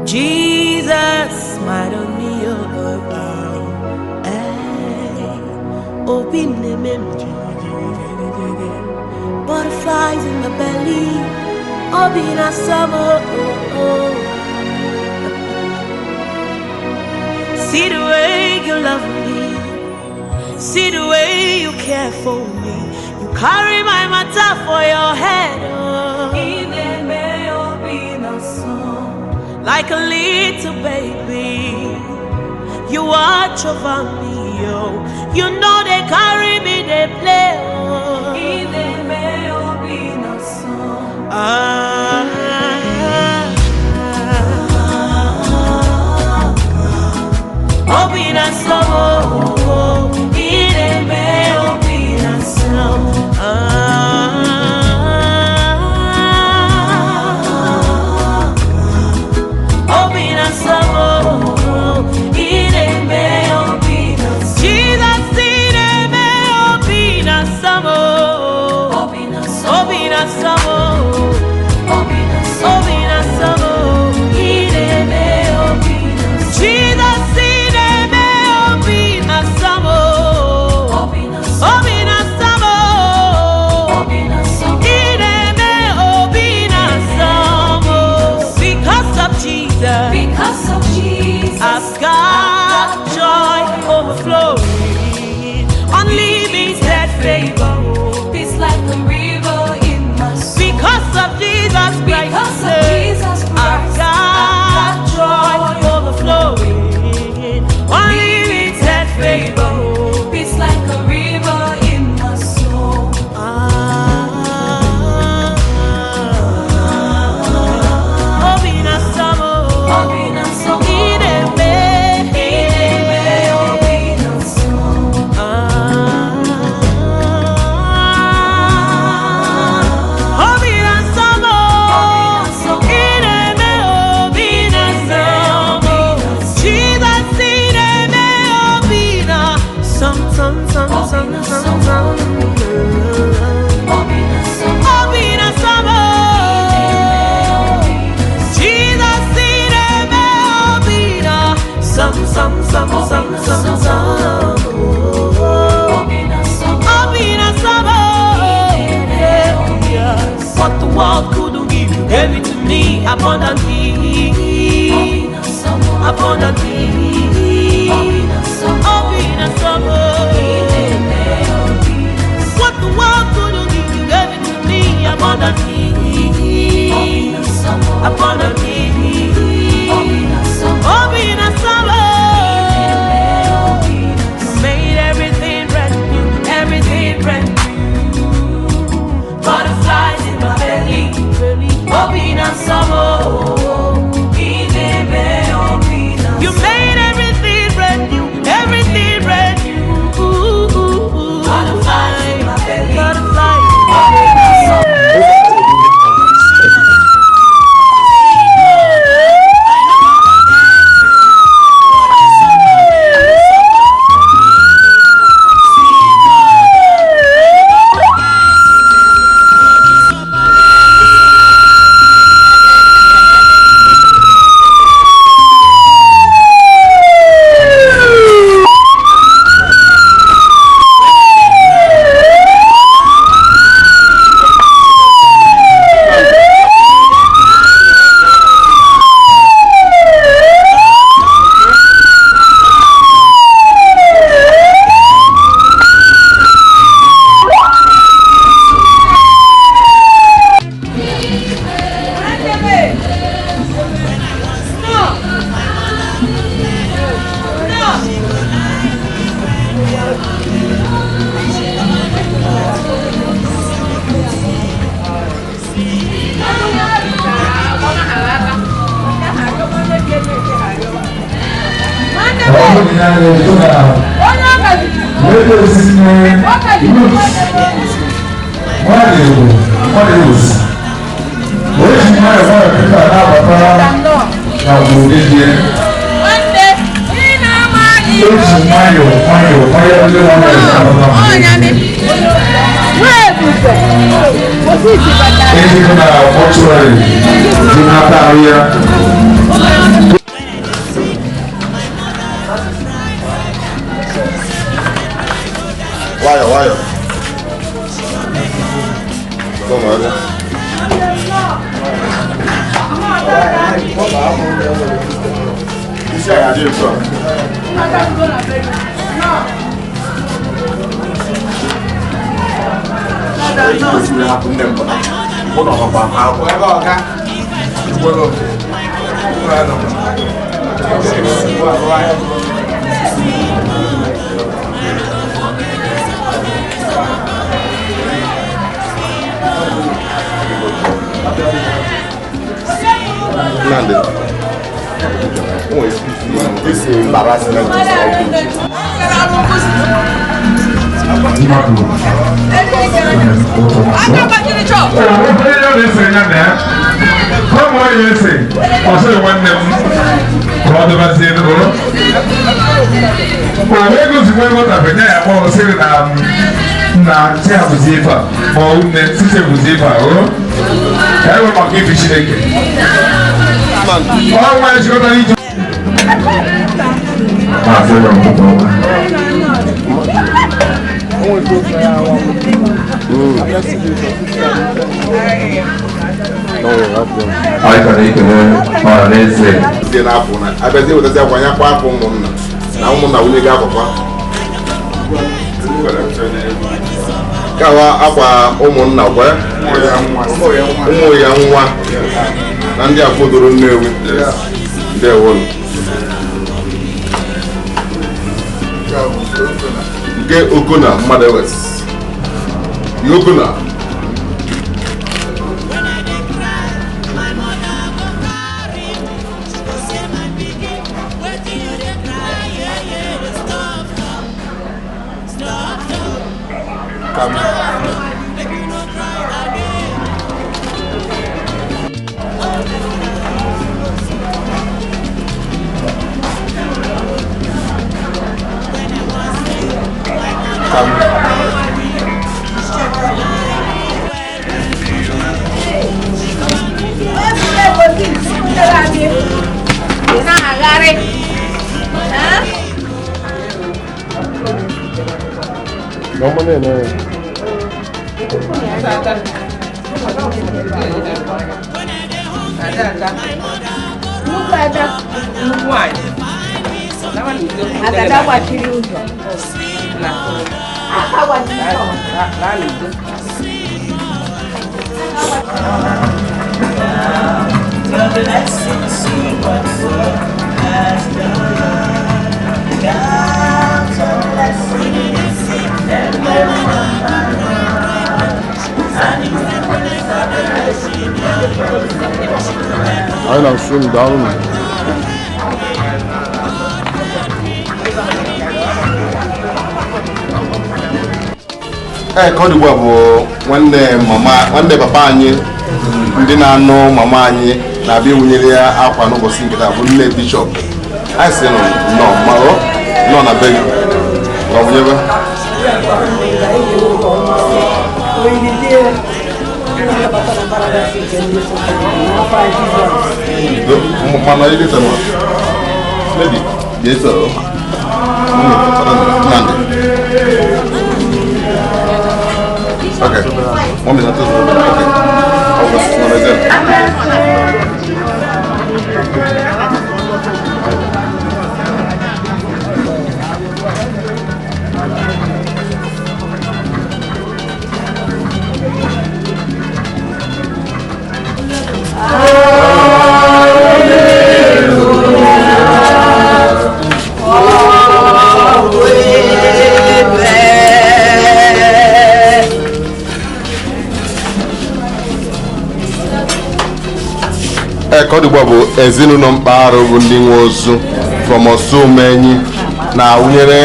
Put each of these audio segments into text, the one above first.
Jesus smiled on me, oh, oh, oh. Hey, obi na-eme m jigijigijigi. Butterflies in my belly, obi na-asọ m, oh, oh, oh. See the way you love me, see the way you care for me. You carry my matter for your head, oh. Ị na-eme obi na-asọ. Like a little baby. You watch over me, oh. You know they carry me, they play, oh. Ị na-eme obi na-asọ. Ah, obi na-asọ m, oh, ị na-eme obi na-asọ m. Ah, obi na-asọ m, oh, ị na-eme Obi na-asọ. Jesus, ị na-eme obi na-asọ m, oh. Obi na-asọ. Obi na-asọ m, oh. Obi na-asọ. Obi na-asọ m, oh. Ị na-eme obi na-asọ. Jesus, ị na-eme obi na-asọ m, oh. Obi na-asọ. Obi na-asọ m, oh. Obi na-asọ. Ị na-eme obi na-asọ m, oh. Because of Jesus, Because of Jesus, I've got joy overflowing, unlimited favor. Peace like a river in my soul. Because of Jesus Christ, Because of Jesus I've Christ, got joy overflowing, unlimited favor. Peace like a river in my soul. Ah, obi na-asọ m, Obi na-asọ. ị na-eme, Ị na-eme obi na-asọ. Ah, obi na-asọ m, ị na-eme obi na-asọ m. Jesus, ị na-eme obi na-asọ m, sọ m, sọ m, sọ m, sọ m, sọ m. Obi na-asọ. Obi na-asọ m, Jesus, ị na-eme obi na-asọ m, sọ m, sọ m, sọ m, sọ m, sọ m. Obi na-asọ. Obi na-asọ m, yeah. What the world couldn't give, you gave it to me abundantly, Obi na-asọ. Abundantly. Obi na-asọ. Obi na-asọ m, Ị na-eme obi na-asọ. what the world couldn't give, you gave it to me abundantly, Obi na-asọ. Abundantly. Obi na-asọ. Obi na-asọ m, Obi you made everything brand new, everything brand new. Butterflies in my belly, obi na-asọ m. Ị na-eme obi na-asọ. You made everything brand new, everything brand new. Butterflies in my belly. Butterflies. Obi na-asọ. Eji nwayọọ nwayọọ nwayọọ ndị nwayọọ. Ndị nọ na mortuary dị n'aka ahụ ya. Nwayọ. Come on. Isi a ga-adị otu a. Hapụ nne m pụta. Mụ na ọkwa akwụkwọ. Ebe ọga. Gwere. Nnamdi. O nwere this embarrassment is not good. Mmadụ. Onye na-ese ya na ya. Kọmọ onye ese, ọ sịrị nwanne m ka ọ dọbazie n'ụlọ. O wee gozikwa ego na benye ya kpọọ sịrị na na chi abụzi ife a ma ọ nne site bụzi ife a o. Ka e wee maka ifi Chineke. Ọ nwa ejikọtara ije. Maazị ya ọmụgwọ ọma. Anyị chọrọ ikele ọha na eze. Ndị na-apụ na abịazie wetazi akwa ya kwa akwa ụmụnna na ụmụnna nwunye gị akwakwa kawa akwa ụmụnna kwa ụmụ ya nwa na ndị afọdoro Nnewi. Ndewonu. Nke Okona mmadụ ewes Okona. Agada gbachiri ụzọ. Aka gbachiri ụzọ. Your blessing, see what work has done. God's blessing, Anyị na-asụ m daalụ m. Ee, ka ọ dị ugbu a bụ nwanne mama, nwanne papa anyị, ndị na-anụ mama anyị na-abịa ịwụnyere ya akwa n'ụbọchị nke taa bụ nne bishọp. Anyị sị nọ nnọọ ma ọ nọ na be gị na ọ wụnyebe. Mana ị dịta nwa. Lady, jee sọrọ. Nnamdi. Okay. Mami, na tuzo. Okay. August, na mezem. Ee, ka ọ dị ugbu a bụ ezinụlọ mpaghara bụ ndị nwe ozu from Osumenyi na-awụnyere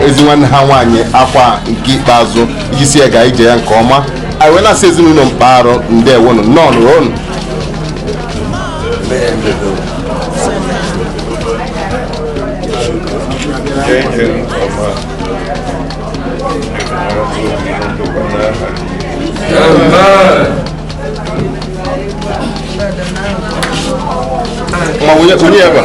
ezi nwanne ha nwaanyị akwa nke ikpeazụ iji si ya gaa ije ya nke ọma. Anyị wee na-asị ezinụlọ mpaghara ndewonu, nnọọ nụrụ. Ma wụnye wụnye ya ebe a.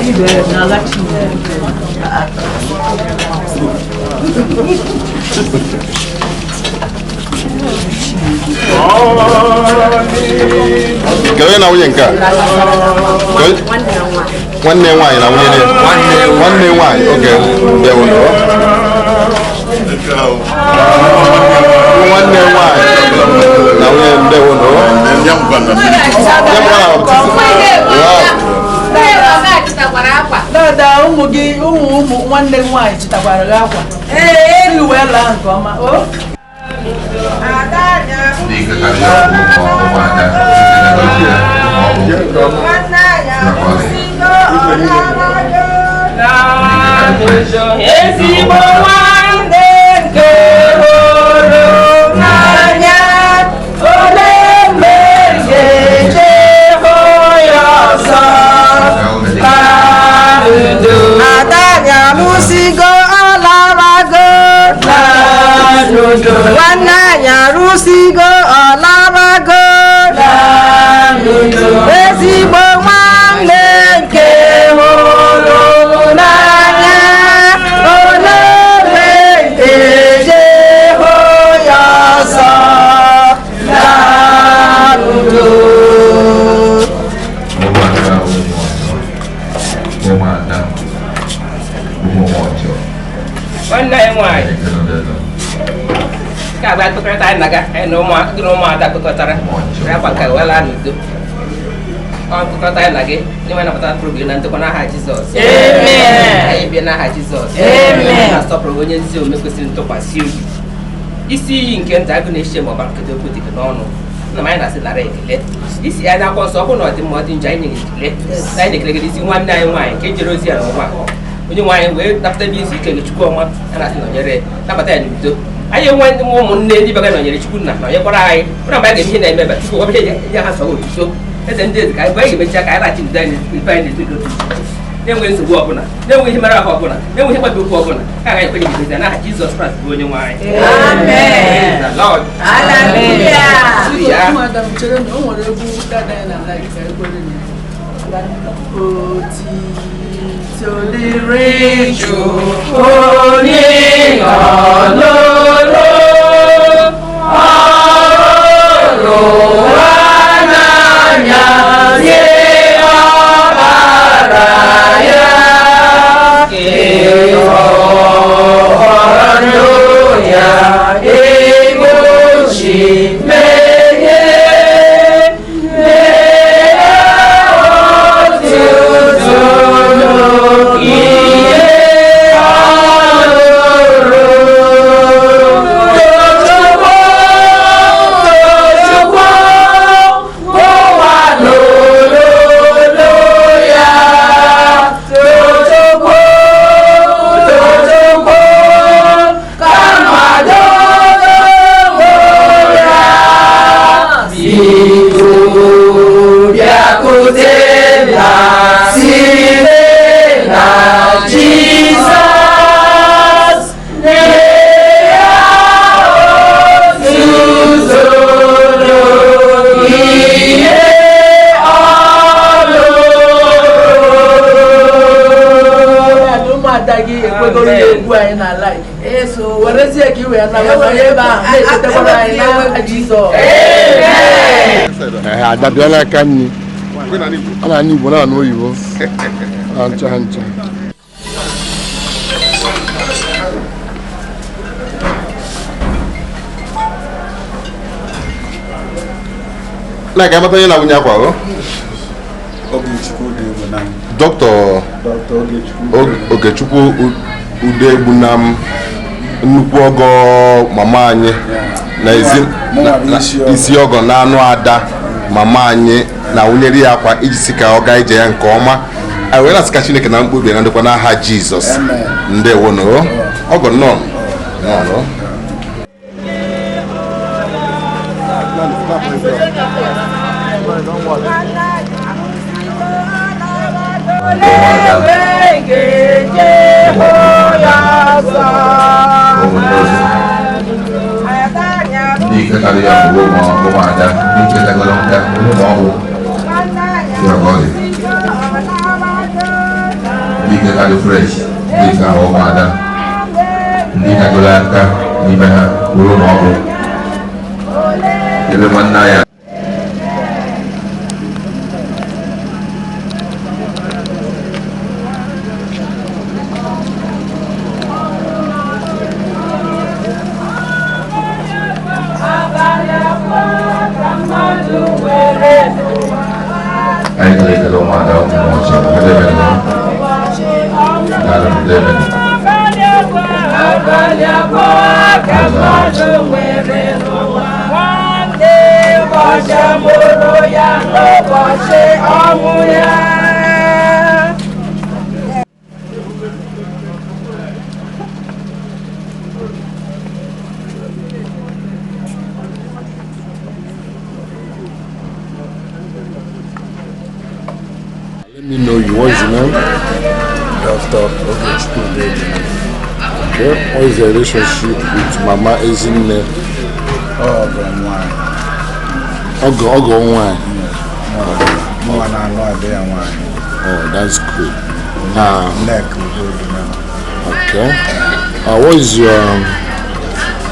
Kedu onye na nwunye nke a? Nwanne nwaanyị na nwunye ya. Nwanne nwaanyị, oge ndewo nọ. Nwanne nwaanyị na nwunye ndewo nọ. Ya mụkwa na baptizim. Dada ụmụ gị ụmụ ụmụ nwanne m nwaanyị chịtakwara gị akwa. Ee, wee laa nke ọma. O. Ezigbo nwanne nke hụrụ n'anya, ole mgbe m ga-eje hụ ya ọzọ? N'udo. Ada arụsigo ọlarago. N'udo. Nwanne anyị arụsigo ọlarago. N'udo. Ezigbo nwanne nke hụrụ n'anya, ole mgbe m ga-eje hụ ya ọzọ? N'udo. Nwanne anyị nwaanyị nke agba ekpekọrịta anyị na-aga anyị na gị na ụmụada kpekọtara ya gbaka wela n'udo. Ọ mkpekọrịta anyị na gị ndị nwe napụta mkpụrụ gị na ndokwa n'aha Jizọs. Amen. Anyị bịa n'aha Jizọs. Amen. Na-asọpụrụ onye ezi omume kwesịrị ntụkwasị obi, isi iyi nke ndụ agụ na-eche ma ọbara nkedo okwu dị gị n'ọnụ. Nna m, anyị na-asị nara ekele isi anyị n'akwụkwọ nsọ, ọ bụrụ na ọ dị mma ọ dị njọ, anyị nyere ekele na anyị na-ekele gị n'isi nwanne anyị nwaanyị nke jere ozi ya n'ụwa, onye nwaanyị wee napụta ebe izu ike gị. Chukwu ọma, a na-asị nọnyere ya, nabata ya n'udo. Anyị enwe ndị ụmụnne ndị bịara nọnyere Chukwu nna nọnyekwara anyị ụra mgbe anyị ga-eme ihe na-eme ebe Chukwu ọbịa nye ha sọrọ otuto eze ndị eze ka anyị mgbe anyị ga-emecha ka anyị laghachi n'udo anyị ife anyị na-ezinụlọ na-enweghị nsogbu ọbụla, na-enweghị ihe mere ahụ ọbụla, na-enweghị ihe mkpabi okwu ọbụla ka agaghị ekwenye gị n'ezie n'aha Jizọs Kraịst bụ onye nwe anyị. Amen. Praise the Lord. Hallelujah. Ya. Ụmụada m chere na o nwere egwu dada anyị na like ka ekwere na ya. Otito dịrị Chukwu Onye ọlụlụ ọrụ ụwa n'anya nye ọbara ya ịhọrọ ndụ ya egbochi mmehie mee otuto n'ihe ọlụrụ. Tochukwu, Tochukwu, ụwa n'olulu ya. Tochukwu, Tochukwu, ka mmadụ ya. Biko bịakwute na site na Jizọs, nye ya otuto n'ihe ọlụrụ. Ya na ụmụada gị ekwegoro ya egwu anyị na like. So werezie ka i wee nabata onye ebe ahụ na-echetakwara anyị n'aha Jizọs. Amen. Ada bịa n'aka nri. Ọ na-anụ Igbo na-anụ oyibo. Ha ncha ha ncha. Na ka amata onye na nwunye akwa o? Ogechukwu Udegbunam. Dr. Dr. Ogechukwu. Okechukwu Udegbunam, nnukwu ọgọ mama anyị na ezi Mụnwa bụ isi ọgọ. isi ọgọ na anụ ada mama anyị na nwunyere ya akwa iji si ka ọ gaa ije ya nke ọma. Anyị wee na-asị ka Chineke na mkpebi na ndịkwa n'aha Jizọs. Amen. Ndewo nụ. Ọgọ nnọọ. Nnọọ nụ. Ndị ike karịa ya bụ ụmụada, ndị ike tagoro nka ụmụ ọgwụ ya ka ọ dị. Ndị ike karị fresh, ndị ike ahụ ụmụada, ndị kagoro aka n'ime ha bụrụ ụmụ ọgwụ. Na-ekele nwanne anyị. Anyị na-ekele ụmụada ụmụ ọzọ. Edebere daalụ, edebere. Abalị abụọ ka mmadụ nwere n'ụwa, nwanne, ụbọchị mụrụ ya n'ụbọchị ọnwụ ya. Let me know you. What is your name? Dr. Ogechukwu Udegbu. Okay. What is your relationship with Mama Ezinne? Ọgọ nwanyị. Ọgọ ọgọ nwanyị. Mụnwa na-anụ ada ya nwanyị. Oh, that's good. Nneka Udegbu. Okay. What is your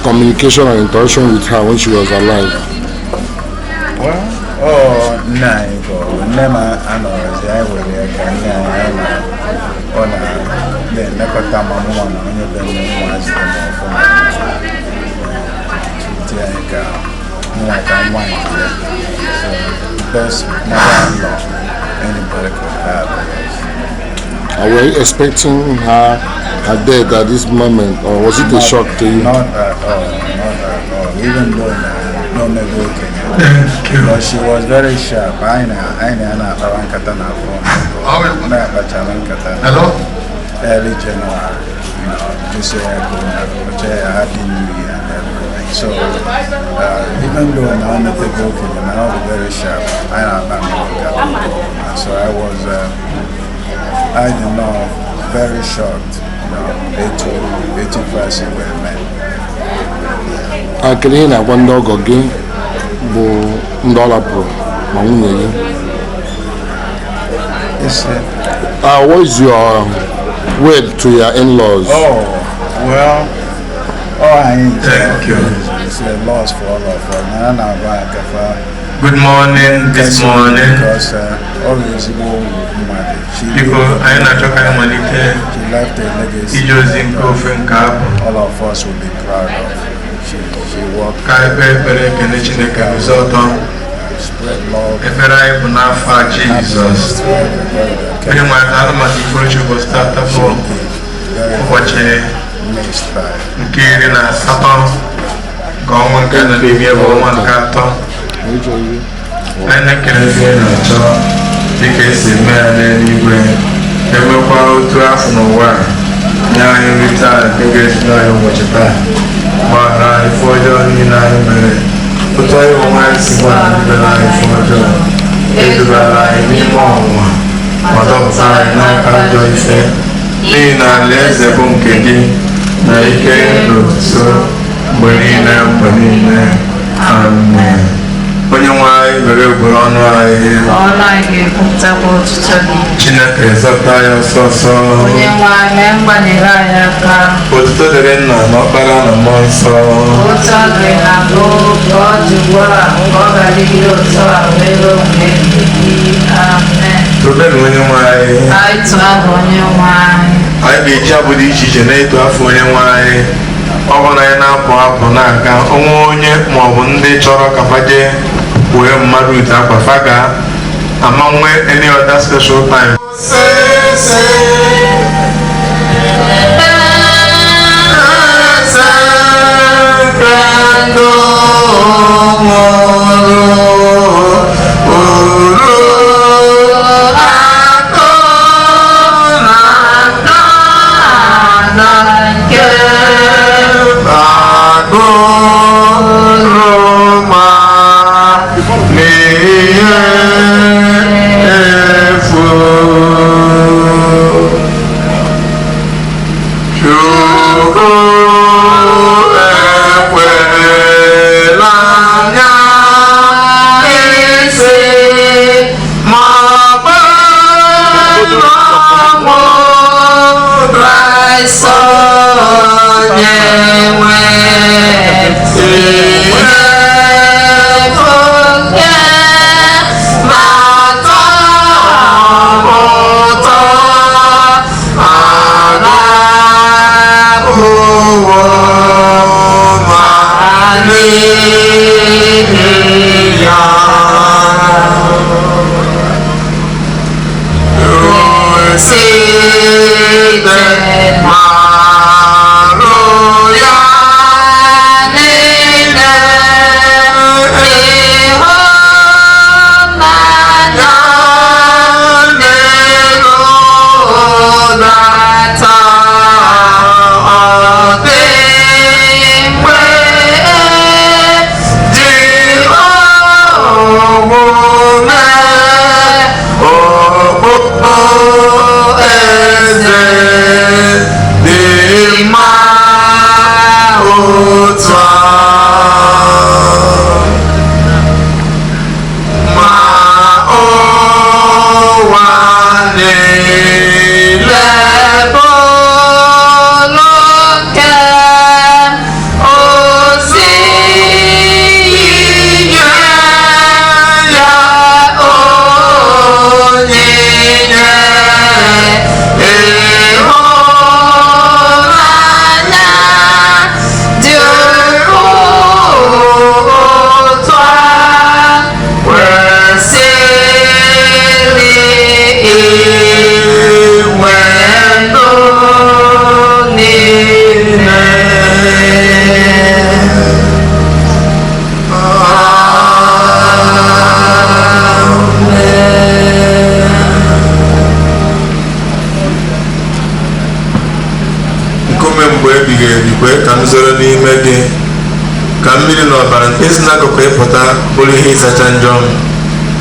communication and interaction with her when she was alive? Well, ọ nne anyị ka ọ bụ. Nne m anọrọzi, anyị were ya ka nne anyị. Anyị na ọ na-elekọta ma mụnwa na onye be m, ụmụazị m ọfụma, treat anyị ka nwa, ka nwa nke ya. So the best mother-in-law anybody could have, I guess. Were you expecting her death at this moment, or was it a shock to you? Not at all, not at all. Even though na no mego okenye. But she was very sharp. Anyị na na-akpawa nkata na phone. Na-akpachala nkata na early January. This year, Happy New Year and everything. So even though na ọ metego okenye, mana ọ bụ very sharp. Anyị na-akpa nkata. And so I don't know, very shocked, etu first were met. Kedu ihe ị na-agwa ndị ọgọ gị bụ ndị ọ lapụrụ ma nwunye gị? Yes, sir. What is your word to your in-laws? Oh, well, oh, I ain't. Thank you. It's a loss for all of us. Na na agwa aka Good morning this morning. Because obviously, mmadụ. She Biko, anyị na-achọ ka anyị malite She left a legacy. Ije ozi nke ofe nke abụ. All of us will be proud of. She worked. Ka anyị kpee ekpere ekele Chineke guzo ọtọ. Spread love. Ekpere anyị bụ n'afọ a Jizọs. Onye nwe anyị, daalụ maka ifuru ụbọchị tata bụ ụbọchị Missed by nke 18 nke ọnwa nke nọ n'ime bụ ọnwa nke atọ. Anyị na-ekele gị na-achọ dịka esi eme ya n'eluigwe, emekwa otu afọ n'ụwa a. Nye anyị nri taa nke ga-esi anyị ụbọchị taa. Gbaghara anyị ife ọjọọ niile anyị mere, otu anyị onwe anyị si gbaghara ndị mere anyị ife ọjọọ. Edubara anyị n'ime ọnwụnwa, ma dọpụta anyị n'aka ajọ ife, n'ihi na alaeze bụ nke gị, na ike na otuto, mgbe niile mgbe niile. Amen. Onye nwe anyị, were egwuru ọnụ anyị. Ọnụ anyị ga-ekwupụtakwa otuto gị. Chineke, zọpụta anyị ọsọ ọsọ. Onye nwe anyị, mee mgbanyere anyị aka. Otuto dịrị Nna na Ọkpara na Mmụọ Nsọ. Otu ọ dị na mbụ, ka ọ dị ugbu a, ka ọ ga-adịgide otu a wee ruo mgbe ebighị ebi. Amen. Tobenụ onye nwe anyị. Anyị tụọ aha onye nwe anyị. Anyị ga-eji abụ dị iche iche na-eto afọ onye nwe anyị. Ọ bụrụ na anyị na-apụ apụ na-aga onwe onye maọbụ ndị chọrọ ka fa jee wee mmadụ ite akwa fa ga ama nwee any other special time. N'ihe efu. Kwee ka m zoro n'ime gị, ka mmiri na ọbara nke si n'akụkụ ịpụta bụrụ ihe ịsacha njọ m,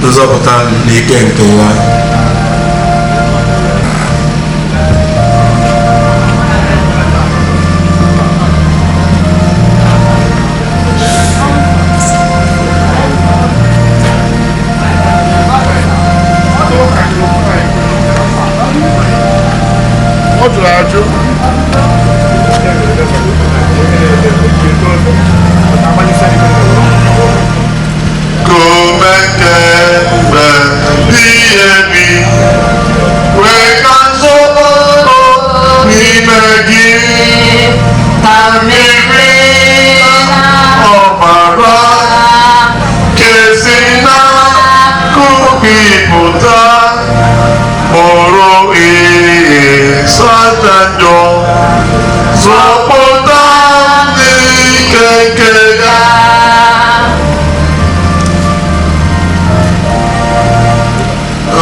nzọpụta m n'ike nke ya. Ọ jụrụ ajụ. Kome kemgbe ihe bi, wee ka nzọpụta n'ime gị, na mmiri ọbara kesi n'akụkụ ịpụta, bụrụ ihe sacha njọ, zọpụta ndị ike nke ya.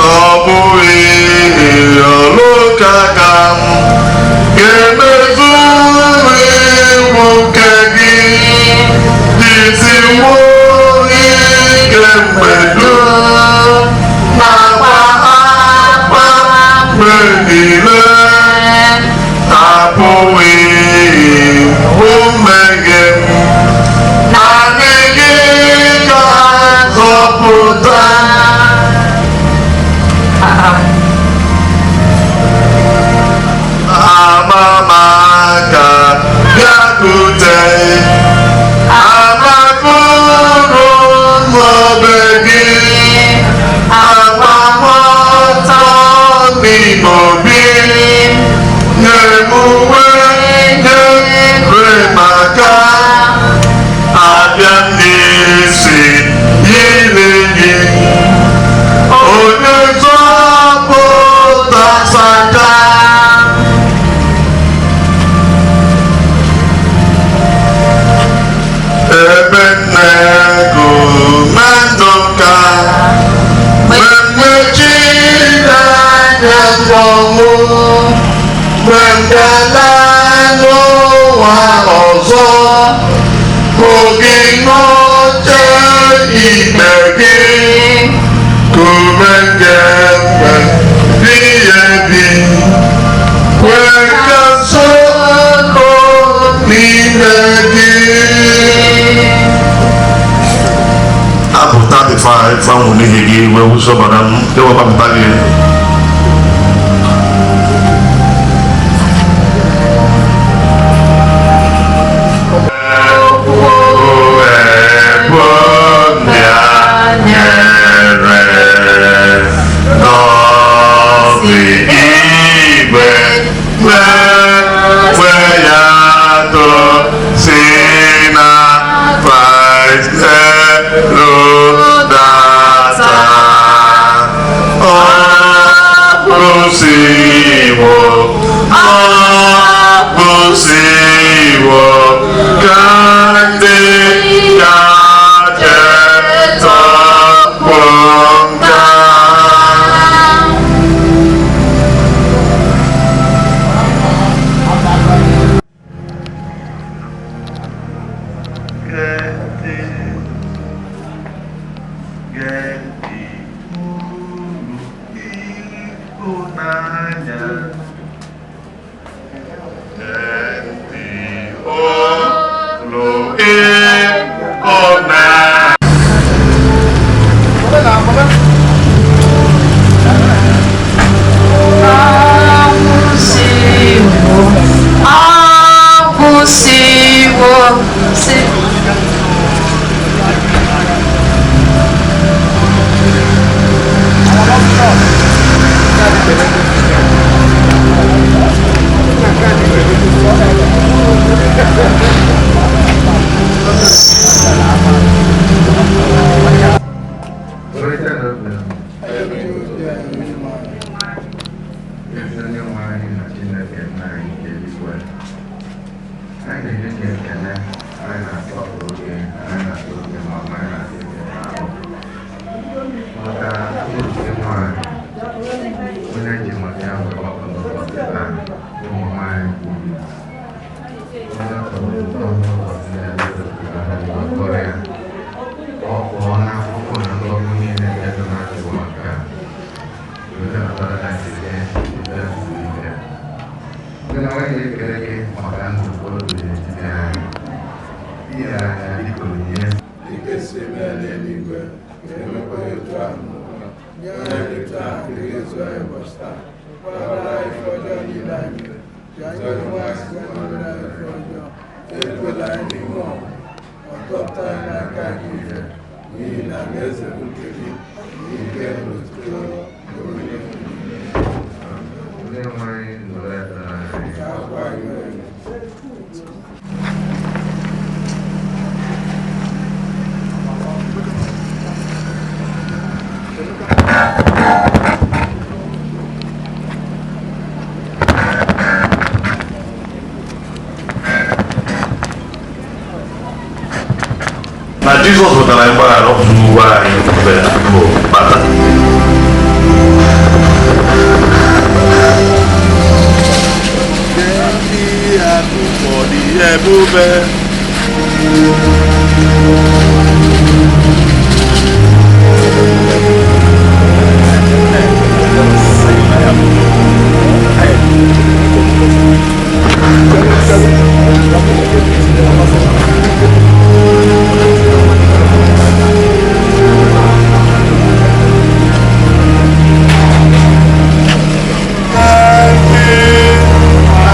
Ọ bụghị ọrụ ka ka m ga-emezu iwu nke gị, jiziwo ike mgbe dum na-agba akpa mgbe niile, apụghị iwu mmehie m, naanị gị ka zọpụta. Amamaka bịakwute, amakụrụ n'obe gị, agbamọtọ n'ime obi, nye m uwe nyere maka abịa n'isi yiri gị, onye nzọpụta saka. Ebe nne gụ na ndụ ka mgbe Chineke mkpọnwụ, mgbe m gala n'ụwa ọzọ, hụ gị n'oche ikpe gị, kume kemgbe biye bi, kwee ka nsọpụ n'ime gị. Abụ 35 anwụ n'ihi gị wee wụsọ ọbara m ewepụta gị. Igwe mgbe ya to si na Kraịst elu data, ọ kwụsịwo, ọ kwụsịwo ka ndị ga-echeta nka. Akwụsịwo, akwụsịwo, si. Ezi onye nwe anyị na Chineke nna anyị nke eluigwe, anyị na-enye gị ekele, anyị na-asọpụrụ gị, anyị na-atụ gị ma ọma, anyị na-atụ gị ahụ maka otu nwaanyị onye ji maka ya wee gbapụ n'ụbọchị taa, ụmụ nwaanyị kwuru onye mara ụwa nke a wee na-abara na nsite ebe zuru ike. Ndị na anyị na-ekele gị maka ndụ ụfọdụ dị n'etiti anyị. Inyere anyị dịka onyinye. Dịka esi eme ya n'eluigwe, ka emekwa ya otu ahụ n'ụwa. Nye anyị taa dịrị ezu anyị ụbọchị taa. Gbaghara anyị ife ọjọọ niile anyị mere. Ka anyị onwe anyị sikwa n'imere anyị ife ọjọọ. Ekwela anyị n'ime ọnwụ, ma dọpụta anyị n'aka nke ihe. N'ihi na alaeze bụ nke gị, na ike na otuto na onye. Onye nwe anyị nụrụ ekpere anyị. Ka akwa anyị nwere. Na Jizọs wetara anyị mgbaghara n'ụwa anyị mgbe bụ bata. Akụkọ dị ebube.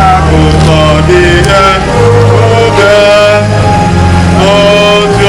Akụkọ dị ebube. Ozi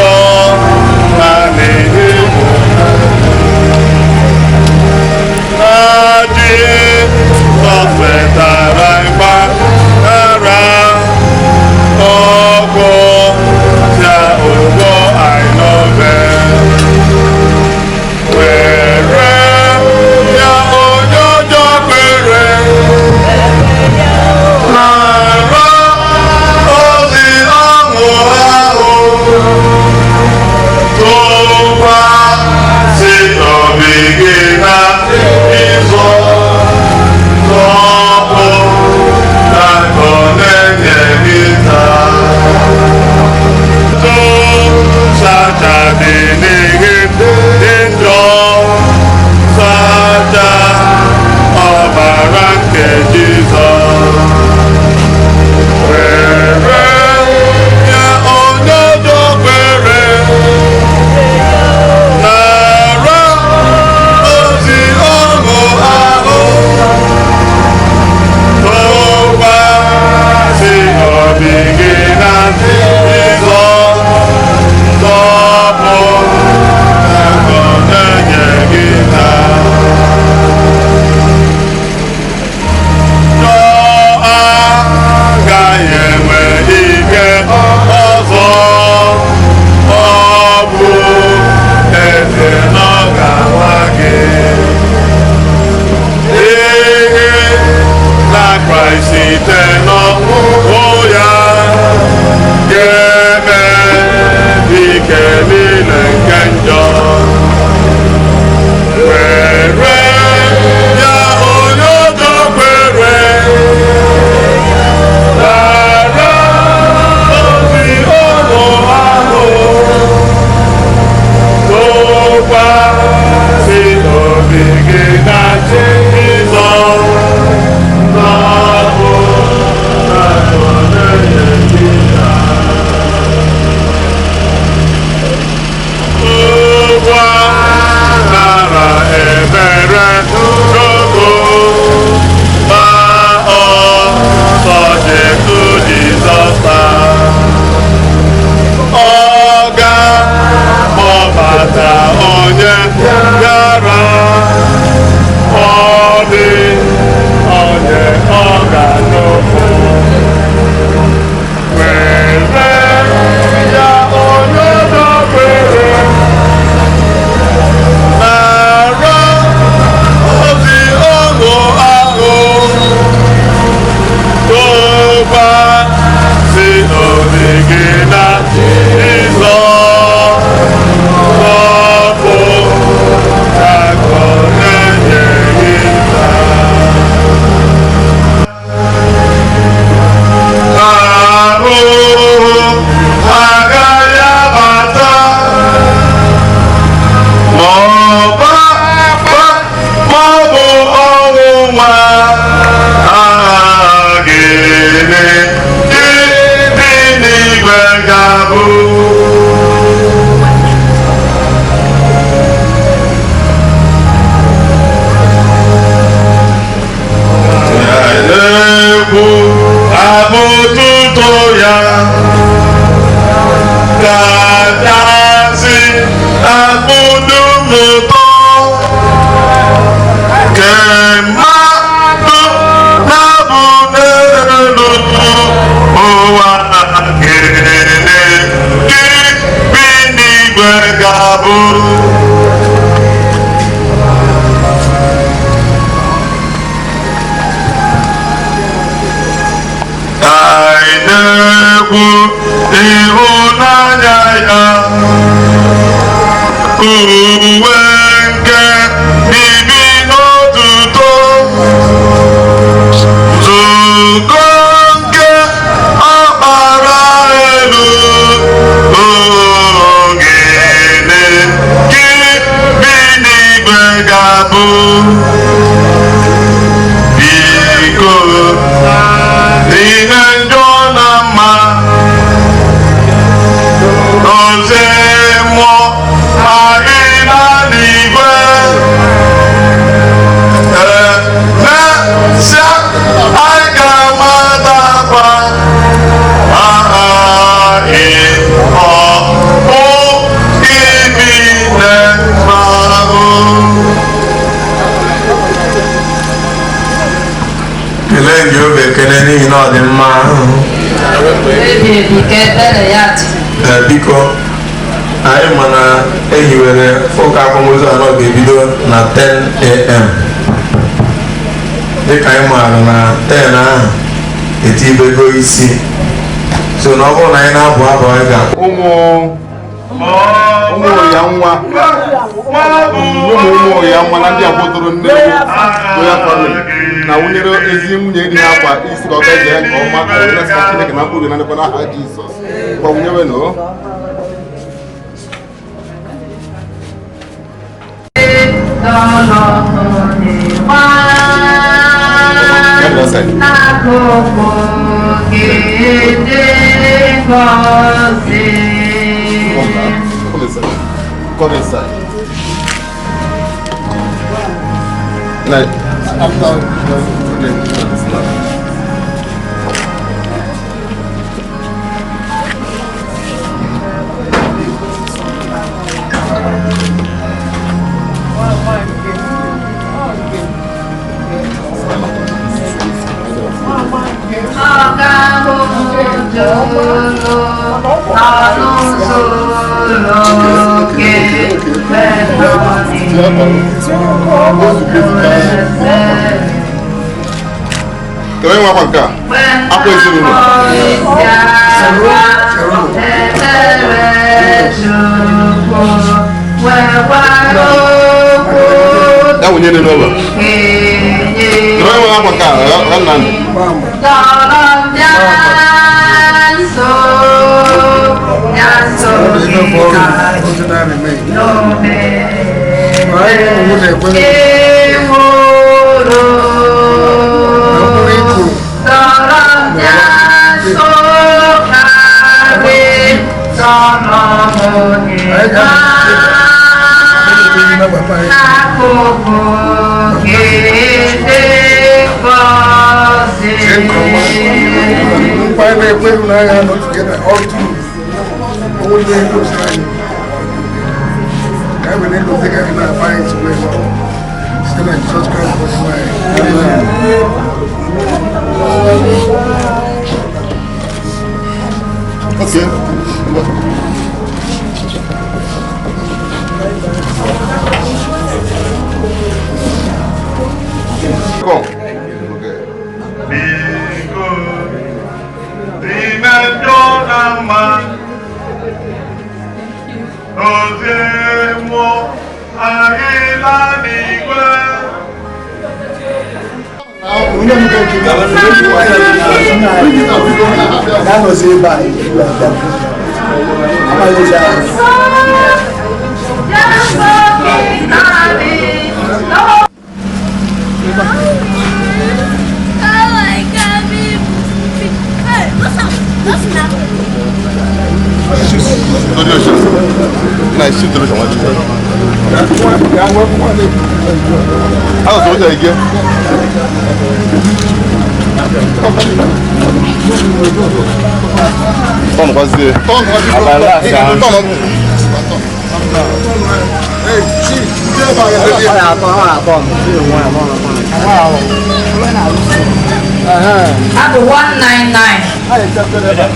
Jehova ekele n'ihi na ọ dị mma. Ebi ebi ka ebere ya dị. Ee, biko, anyị ma na ehiwere ụka akwamozu anọ ga-ebido na 10 a.m. Dịka anyị maara na 10 ahụ etibego isi, so na ọ bụrụ na anyị na-abụ abụ, anyị ga Ụmụ ụmụ ya nwa, ụmụ ụmụ ya nwa na ndị akwụtụrụ nne royal family na nwunyere ezi nwunye dị ha akwa isi ka ọ ga ya nke ọma, ka wee na-asị Chineke na mkpụrụ na ndekwa n'aha Jizọs. Gwa wunyewe nụ. Dọlọ n'ịgba n'akụkụ gị dị ngọzi. Come inside. Come inside. Now, after then, Ọ ga-ahụ jụrụ n'ọnụ ụzọ ụlọ gị mgbe nọ n'ihu eze. Kedu onye nwe akwa nke a? Akwa ezinụlọ. Isi ala ekpere Chukwu nwekwara okwu Ya wụnye n'ụlọ. kenye. Kedu onye nwe akwa nke a? Ọ Nnamdi. Dọrọ m bịa nso, bịa nso gị ka n'ome ewuro. Dọrọ m bịa nso karị, dọrọ m onye n'akụkụ gị dị ngọzi. Nkwa anyị na-ekwe ịhụnanya nọ together all through. Onwe ndị gosi anyị ka anyị were egote ka anyị na-akpa anyị si wee nọ site na Jizọs Kraịst bụ Onyenwe anyị. Amen. Okay. Come. Okay. Biko, ime njọ na mma, ozie mmụọ anyị laa n'igwe. Onye m ga-eji na-anọzi ebe a ejiri abịa amaghịzi ahụ. Bịa nso gị karị. Oh my God, baby. Hey, what's up? What's up? Studio shoot. Na shoot the one. How so what again? Turn kwazie. Turn Turn. Hey, chief, ndị ebe a ya Abụ 199.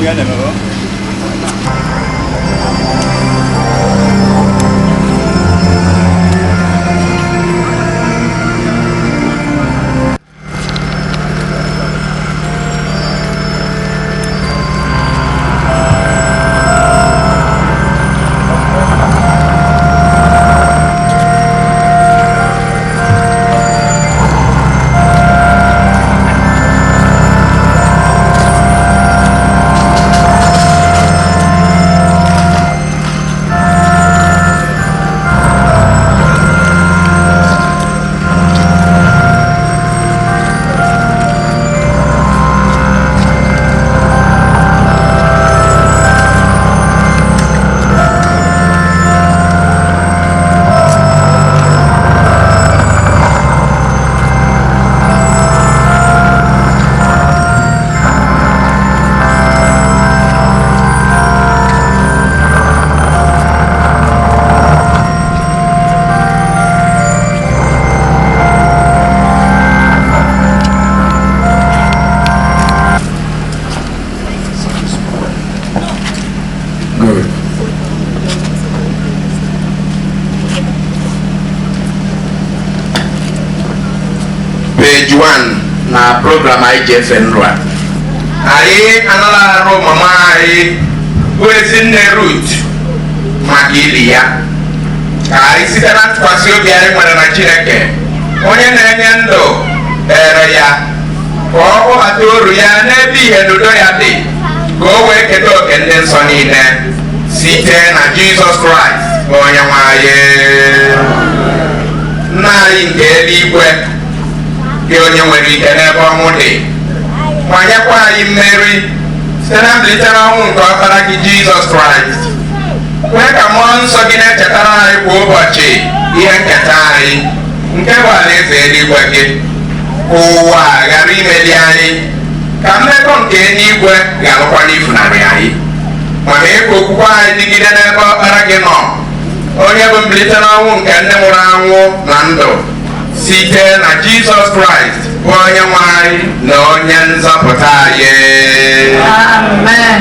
Page 1 na program anyị ji efe nrụ a. Anyị anara arụ mama anyị bụ Ezinne Ruth maka ili ya. Ka anyị site na ntụkwasị obi anyị nwere na Chineke onye na-enye ndụ kpere ya ka ọ kpọbata oru ya n'ebe ihe n'udo ya dị, ka o wee keta oke ndị nsọ niile site na Jizọs Kraịst bụ onye nwe anyị. Nna anyị nke eluigwe, gị onye nwere ike n'ebe ọnwụ dị, manyekwa anyị mmeri site na mbilite n'ọnwụ nke ọkpara gị Jizọs Kraịst. Kwee ka mmụọ nsọ gị na-echetara anyị kwa ụbọchị ihe nketa anyị nke bụ alaeze eluigwe gị. Ka ụwa ghara imeli anyị, ka mmekọ nke eluigwe gharụkwa n'ifunarị anyị, ma mee ka okwukwe anyị dịgide n'ebe ọkpara gị nọ, onye bụ mbilite n'ọnwụ nke ndị nwụrụ anwụ na ndụ, site na Jizọs Kraịst bụ onye nwe anyị na onye nzọpụta anyị. Amen.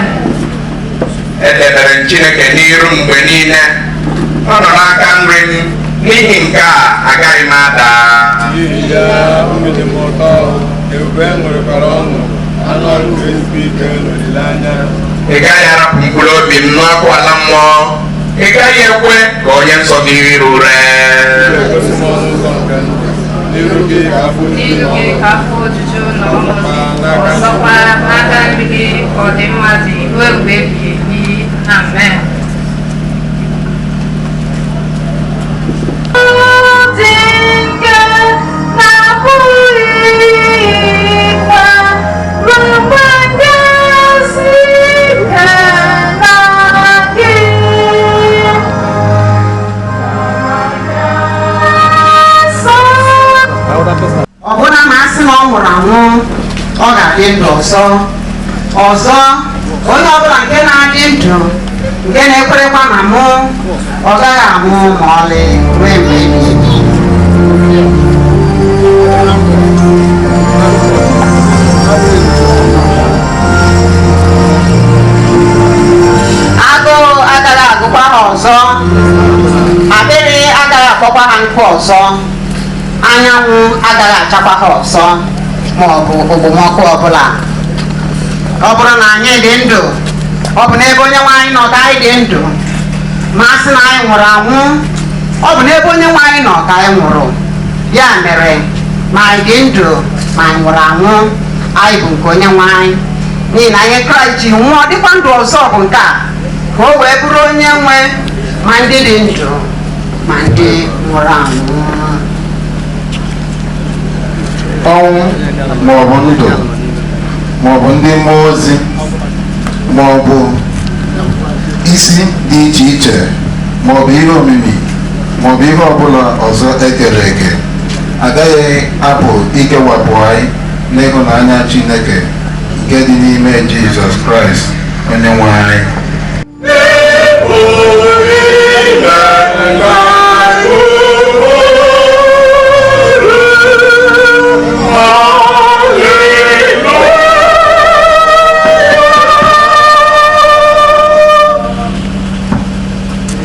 Edebere m Chineke n'iru mgbe niile, ọ nọ n'aka nri m, n'ihi nke a agaghị m ada. N'ihi ya, obi dị m ụtọ, ebube m nwerekwara ọṅụ, anụ arụ ga-ezukwa ike n'olileanya. Ị gaghị arapụ mkpụrụ obi m n'ọkụ ala mmụọ, ị gaghị ekwe ka onye nsọ gị ire ure. Egosi m ọnụ ụzọ nke ndụ, n'iru gị ka afọ ojuju N'iru na gị ọṅụ ka afọ ojuju na ọṅụ dị, ọzọkwa n'aka nri gị ka ọdịmma dị ruo mgbe ebighị ebi. Amen. Dị nke na-abụghị ikpe ruo mgbe ndị ezi ike na gị. Ọbụna ma a sị na ọ nwụrụ anwụ, ọ ga-adị ndụ ọzọ. Ọzọ, onye ọbụla nke na-adị ndụ nke na-ekwerekwa na mụ, ọ gaghị anwụ ma ọlị ruo mgbe ebighị ebi. Agụụ agaghị agụkwa ha ọzọ, akpịrị agaghị akpọkwa ha nkụ ọzọ, anyanwụ agaghị achakwa ha ọzọ, ma ọ bụ okpomọkụ ọbụla. Ọ bụrụ na anyị dị ndụ, ọ bụ n'ebe onye nwe anyị nọ ka anyị dị ndụ. Ma a sị na anyị nwụrụ anwụ, ọ bụ n'ebe onye nwe anyị nọ ka anyị nwụrụ. Ya mere, ma anyị dị ndụ ma anyị nwụrụ anwụ, anyị bụ nke onye nwe anyị. N'ihi na ihe Kraịst ji nwụọ dịkwa ndụ ọzọ bụ nke a, ka o wee bụrụ onye nwe ma ndị dị ndụ ma ndị nwụrụ anwụ. Ọnwụ maọbụ ndụ maọbụ ndị mmụọ ozi maọbụ isi dị iche iche maọbụ ihe omimi maọbụ ihe ọbụla ọzọ ekere eke agaghị apụ ikewapụ anyị n'ịhụnanya Chineke nke dị n'ime Jizọs Kraịst onye nwe anyị.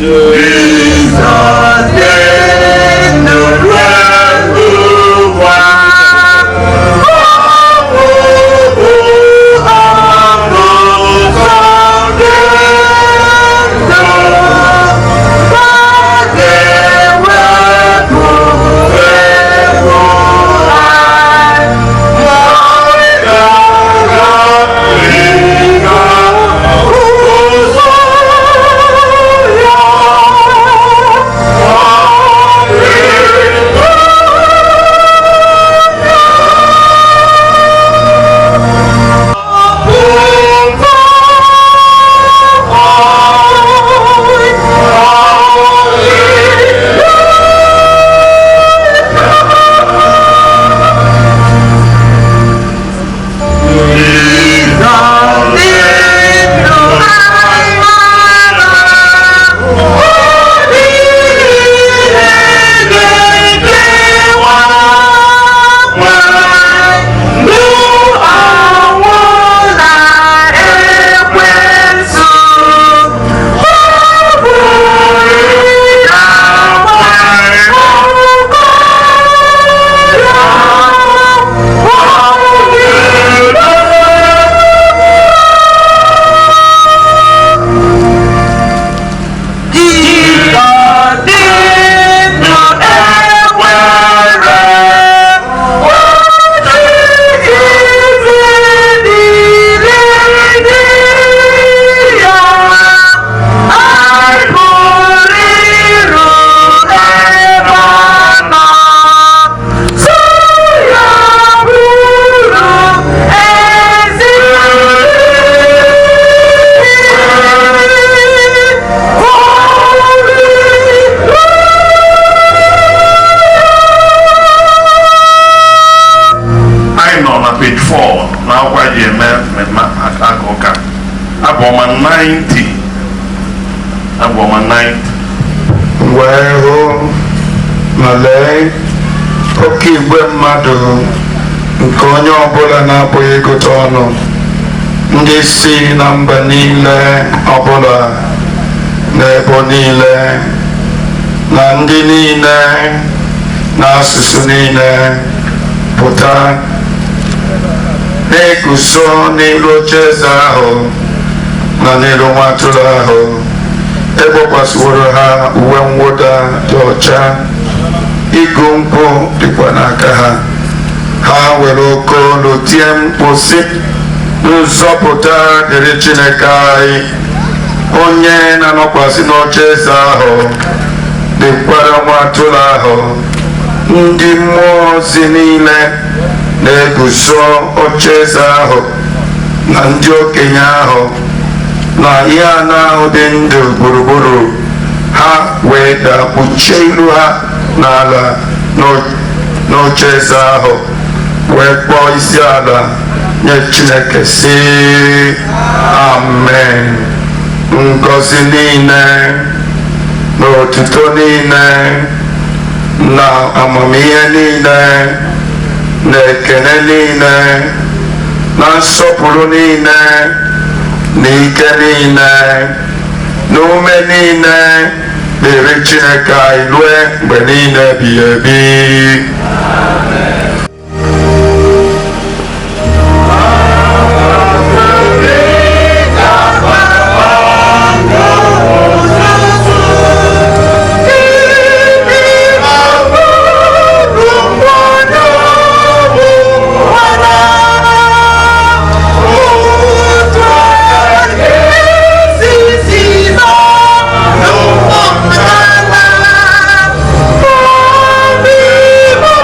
Jesus, 90. Abụ ọma 90. Wee hụ, ma lee, oke igwe mmadụ nke onye ọbụla na-apụghị ịgụta ọnụ, ndị si na mba niile ọbụla na ebo niile na ndị niile na asụsụ niile pụta, na-eguzo n'elu ocheeze ahụ na n'elu nwa atụrụ ahụ. Egbokwasịworo ha uwe mwụda dị ọcha, igu nkwụ dịkwa n'aka ha. Ha were oke olu tie mkpu sị: "Nzọpụta dịrị Chineke anyị, onye na-anọkwasị n'ocheeze ahụ, dịkwara nwa atụrụ ahụ." Ndị mmụọ ozi niile na-eguzo ocheeze ahụ na ndị okenye ahụ na ihe anọ ahụ dị ndụ gburugburu ha, wee daa kpuchie ilu ha n'ala n'ocheeze ahụ, wee kpọọ isi ala nye Chineke, sị: "Amen. Ngọzi niile na otuto niile na amamihe niile na ekene niile na nsọpụrụ niile na ike niile na ume niile dịrị Chineke anyị rue mgbe niile ebighị ebi." Oh,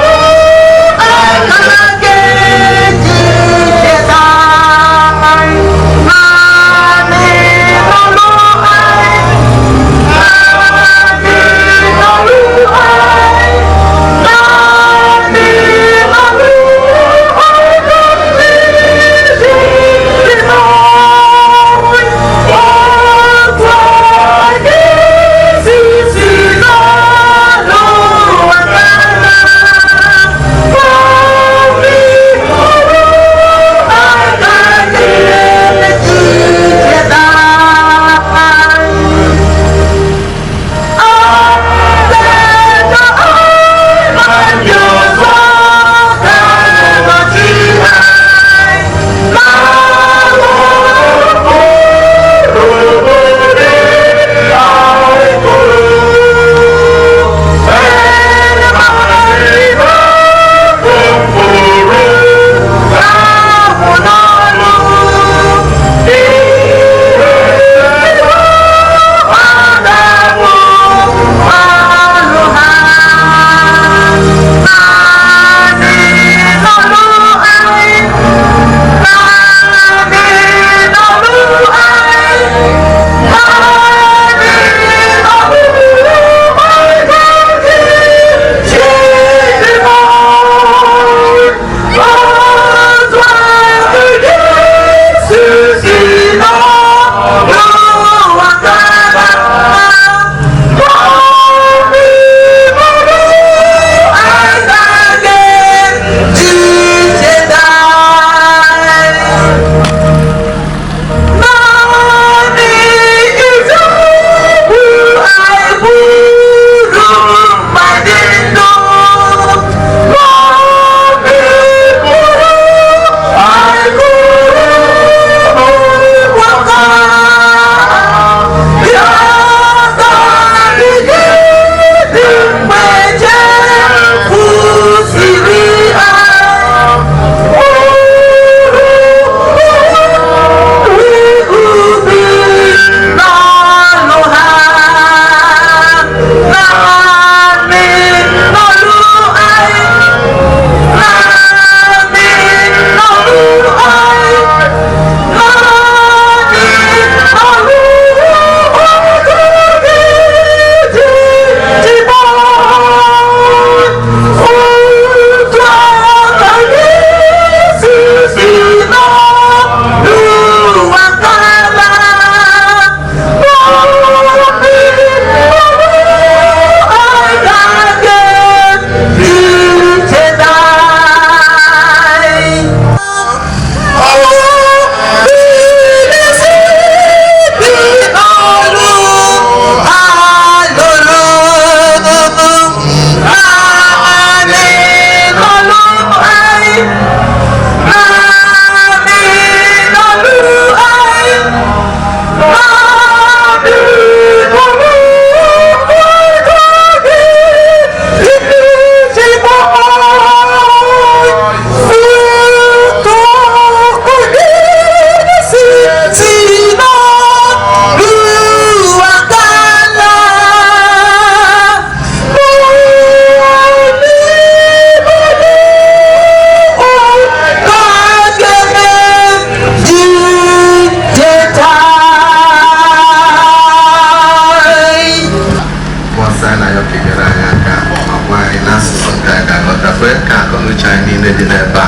tata, kwee ka akọ na uche anyị niile dị n'ebe a.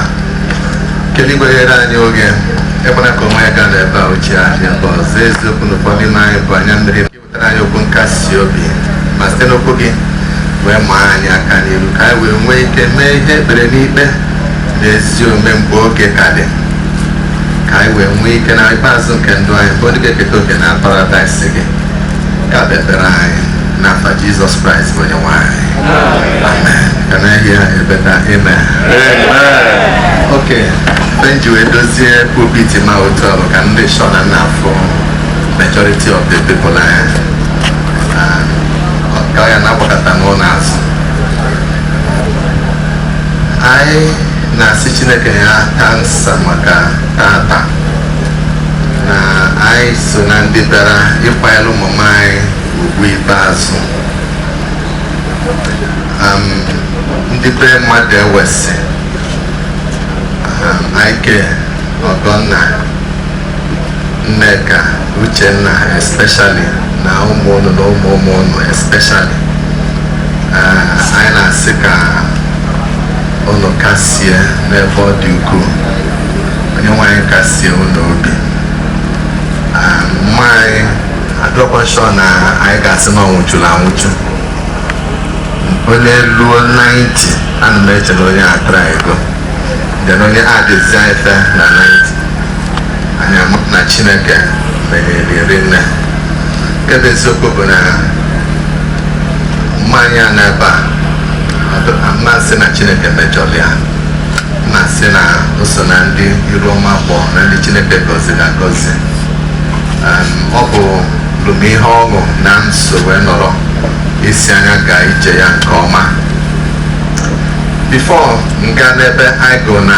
Keligwe ghere anyị oge, ekwena ka onwe ya gaa n'ebe a ochie ahịa ebe ọzọ. Eziokwu na ụfọdụ n'ime anyị bụ anya mmiri, wetara anyị okwu nkasi obi, ma site n'okwu gị wee maa anyị aka n'iru ka anyị wee nwee ike mee ihe ekpere n'ikpe na ezi omume mgbe oge ka dị, ka anyị wee nwee ike na ikpeazụ nke ndụ anyị bụ ndị ga-eketa oke na paradaịs gị. Ka bụ ekpere anyị n'afa Jizọs Kraịst bụ onye nwe anyị. Amen. Can I hear a better amen? Okay, Benji wee dozie pulpit ma otu a bụ ka ndị shọ na na-afụ majority of the people anyị ka ya na-agbakọta n'ụlọ azụ. Anyị na-asị Chineke ya thanks maka tata na anyị so na ndị bịara ịkwanyere ụmụmụ anyị ugwu ikpeazụ. Ndị be mmadụ ewesị Ike, Ọgọnna, Nneka, Uchenna especially, na ụmụ unu na ụmụ ụmụ unu especially, anyị na-asị ka unu kasie n'ebe ọ dị ukwuu. Onye nwe anyị kasie unu obi. Mma anyị adọkwa nsọ na anyị ga-asị na ọ nwụchuru anwụchu. Onye luo 90, ana m eche na onye atara ego then onye adịzi ife na 90, anyị ama na Chineke menyere nne. Nke bụ eziokwu bụ na mmanya n'ebe a, mmasị na Chineke mejọrọ ya, mmasị na o so na ndị iru ọma kpọ na ndị Chineke gọziri agọzi. Ọ bụ lụm ihe ọṅụ na nso wee nọrọ isi anya gaa ije ya nke ọma. Before m gaa n'ebe anyị go na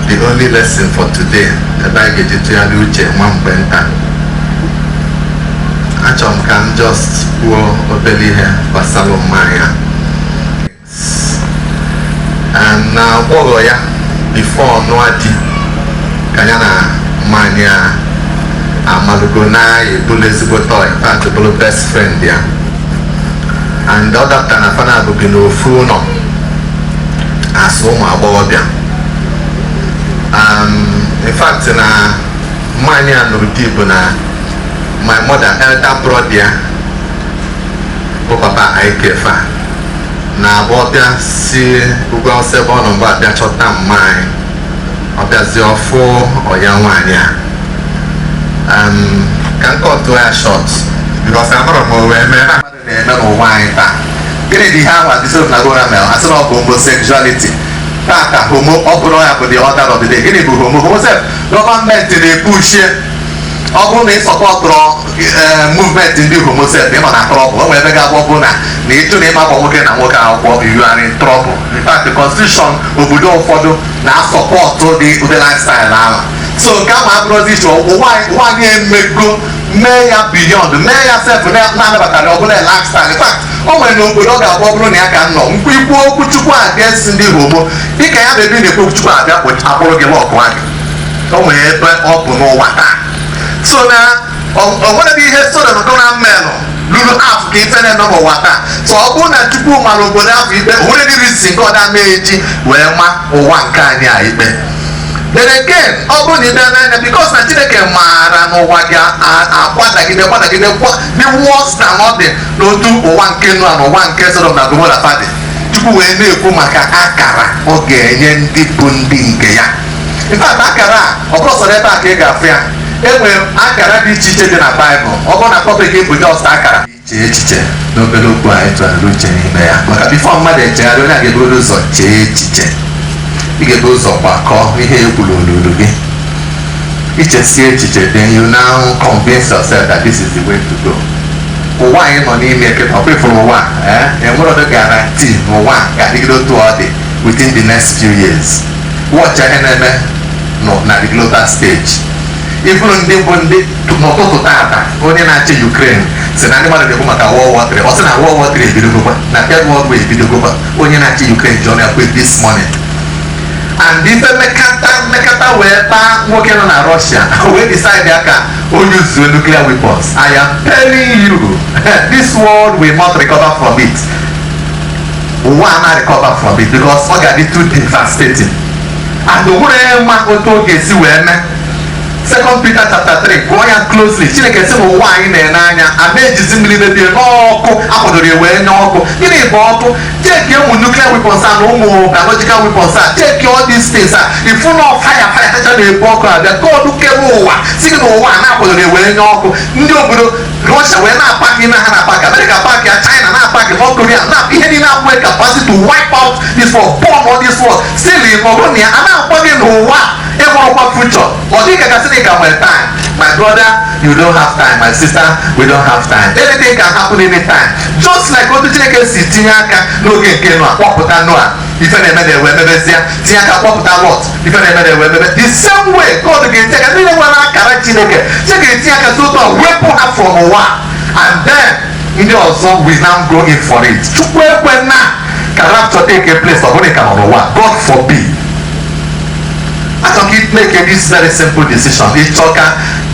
the only lesson for today, ebe anyị ga-eji tụgharị uche nwa mgbe nta, achọrọ m ka m just kwuo obere ihe gbasara mmanya na agbọghọ ya before nụa di, ka ya na mmanya amalugo na ebulu ezigbo toy, in fact bụrụ best friend ya, and ọ dapụta na fana abụghị n'ofu ụlọ asụ ụmụ agbọghọbịa. In fact na mmanya nụrụ di bụ na my mother elder brother ya bụ papa Ikefa na abụọ si ugwu awụsa ebe ọ nọ mgbe abịa chọta mma anyị, ọ bịazie ọfụ ọya nwaanyị a. Ka nke ọtụ ya short, because amara m wee mee na mmadụ na-eme n'ụwa anyị taa. Gịnị dị ihe ahụ adịsị na gora mere asị na ọ bụ homosexuality taa ka homo ọ bụrụ ya bụ the order of the day. Gịnị bụ homo? Homosef gọọmenti na-epushie ọ bụrụ na ị sọpọtụrụ movement ndị homosef, ị nọ na trouble. O nwere ebe ga-abụ ọ bụ na na ịjụ na ịma nwoke na nwoke akwụkwọ, you are in trouble. In fact, the constitution obodo ụfọdụ na-asọpọtụ dị ụdị lifestyle ahụ. So nke ahụ abụrụzi iche ụwa anyị emego mee ya beyond, mee ya sef na-anabatara ọbụla lifestyle. In fact, o nwere n'obodo ọ ga-abụ ọ bụrụ na ya ka nọ nkwu ikwu okwu Chukwu against ndị homo, dịka ya bụ ebe ị na-ekwu okwu Chukwu abịa akpụrụ gị lọkụ gị. O nwere ebe ọ bụ n'ụwa taa. So na ọ nwere ihe Sodom na Gomora mmelụ lụrụ afọ ka ife na-eme n'ụwa taa. So ọ bụrụ na Chukwu mara obodo afọ ikpe, o nwere ndị nke ọ da mee eji wee ma ụwa nke anyị a ikpe. Then again, ọ bụrụ na ị bịa n'anya, because na Chineke maara n'ụwa ga-akwadagide kwadagide dị worse than ọ dị n'otu ụwa nke Noa na ụwa nke Sodom na Gomora fadị, Chukwu wee na-ekwu maka akara ọ ga-enye ndị bụ ndị nke ya. In fact, akara a ọ bụrụ sọrọ ebe a ka ị ga-afụ ya. E nwere akara dị iche iche dị na Baịbụl. Ọ bụrụ na topic bụ just akara, chee echiche n'obere okwu anyị tụgharịrị uche n'ime ya, maka before mmadụ echegharị, onye a ga-eburu ụzọ chee echiche. Ị ga-ebu ụzọ gbakọọ ihe e kwuru olulu gị, ichesie echiche, then you now convince yourself that this is the way to go. Ụwa anyị nọ n'ime kịta, ọ kwefuru ụwa enwere ọdụ guarantee n'ụwa ga-adịgide otu ọ dị within the next few years. Watch ihe na-eme nọ na the global stage. Ifuru ndị bụ ndị n'ụtụtụ tata, onye na-achị Ukraine si na ndị mmadụ na-ekwu maka World War 3, ọ sị na World War 3 ebidogokwa, na Third World War ebidogokwa. Onye na-achị Ukraine ji ọnụ ya kwe this morning. And ife mmekata mmekata wee kpaa nwoke nọ na Russia wee decide ya ka o use nuclear weapons. I am telling you, this world will not recover from it. Ụwa na recover from it, because ọ ga-adị too devastating and o nwere ma otu ọ ga-esi wee mee. Second Peter chapter 3, gụọ ya closely. Chineke sị na ụwa anyị na-ene anya a na-ejizi mmiri mebie n'ọkụ akwadoro ya wee nye ọkụ. Gịnị bụ ọkụ? Cheki ụmụ nuclear weapons a na ụmụ biological weapons a, cheki all these things a, ifu na fire fire kacha na-ebu ọkụ abịa. God kere ụwa si gị na ụwa a na-akwadoro ya wee nye ọkụ. Ndị obodo Russia wee na-apaki na ha na-apaki, America paki ya, China na-apaki, North Korea na ihe niile akwụghị capacity to wipe out this world, bomb all this world. Still nọrọ na ya a na-akpọ gị n'ụwa enwerọkwa future. Ọ dịghị ka gasị na ị ka nwere time. My brother, you don't have time. My sister, we don't have time. Anything can happen anytime. Just like otu Chineke si tinye aka n'oge nke Noa kpọpụta Noa, ife na-eme na-ewe emebezie, tinye aka kpọpụta Lot, ife na-eme na-ewe emebe. The same way God ga-etinye aka ndị nwere akara Chineke, Chineke ga-etinye aka si otu a wepụ ha from ụwa, and then ndị ọzọ will now go in for it. Chukwu ekwe na ka rapture take place ọ bụrụ ka nọ n'ụwa. God forbid. Achọ ka make this very simple decision. Ịchọ ka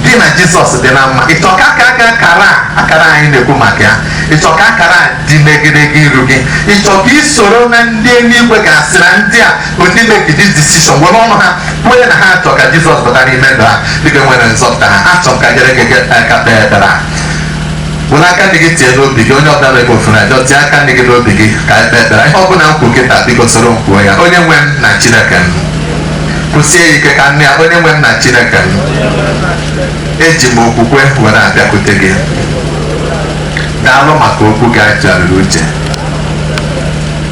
gị na Jizọs dị na mma, ịchọ ka aka aka akara akara anyị na-ekwu maka ya, ịchọ ka akara dị megide gị iru gị, ịchọ ka ị soro na ndị eluigwe ga-asị na ndị a bụ ndị make this decision, were ọnụ ha kwee na ha achọ ka Jizọs bata n'ime ndụ ha dịka nwere nzọpụta ha. Achọ m ka nyere gị aka kpee ekpere a. Were aka ndị gị tie n'obi gị. Onye ọbụla na-ebe ofu na ajọ, tie aka ndị gị n'obi gị ka ekpe ekpere. Ihe ọbụla m kwuru kịta, biko soro m kwuo ya. Onye nwe m na Chineke m, kwụsie ya ike ka nne ya. Onye nwe m na Chineke m, eji m okwukwe were abịakwute gị. Daalụ maka okwu gị achọrọ uche.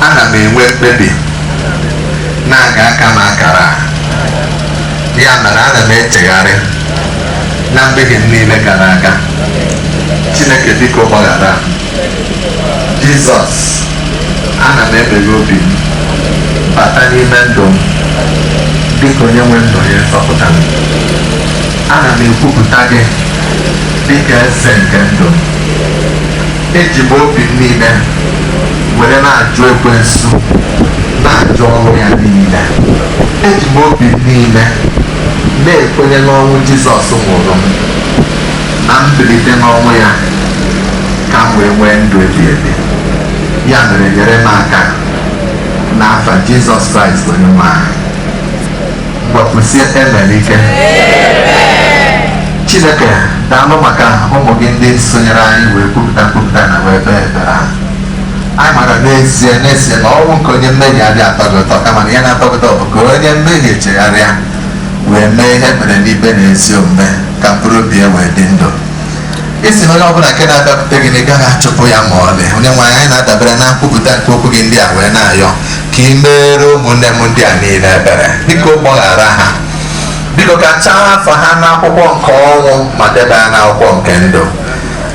Ana m enwe mkpebi na-aga aka m akara ya, mere ana m echegharị na mmehie m niile gara aga. Chineke, biko gbaghara m. Jizọs, ana m emeghe obi m, bata n'ime ndụ m dịka onye nwe ndụ, onye nzọpụta m. Ana m ekwupụta gị dịka eze nke ndụ m. Eji m obi m niile were na-ajụ ekwensu, na-ajụ ọrụ ya niile. Eji m obi m niile na-ekwenye n'ọnwụ Jizọs nwụrụ m na mbilite n'ọnwụ ya, ka m wee nwee ndụ ebi ebi. Ya mere, nyere m aka n'afa Jizọs Kraịst onye nwe anyị. Mgbapụsie emere ike. Chineke, daalụ maka ụmụ gị ndị sonyere anyị wee kwupụta nkwupụta na wee kpee ekpere a. Anyị mara n'ezie n'ezie na ọnwụ nke onye mmehie adịghị atọ gị ụtọ, kama na ihe na-atọ gị ụtọ bụ ka onye mmehie chegharịa wee mee ihe mere n'ikpe na ezi omume, ka mkpụrụ obi ya wee dị ndụ. Isi na onye ọbụla nke na-abịakwute gị na ị gaghị achụpụ ya ma ọlị. Onye nwe anyị, na-adabere na nkwupụta nke okwu gị ndị a wee na-ayọ ka ị meere ụmụnne m ndị a niile ebere. Biko gbaghara ha, biko kachaa afọ ha n'akwụkwọ nke ọnwụ ma debe ha n'akwụkwọ nke ndụ,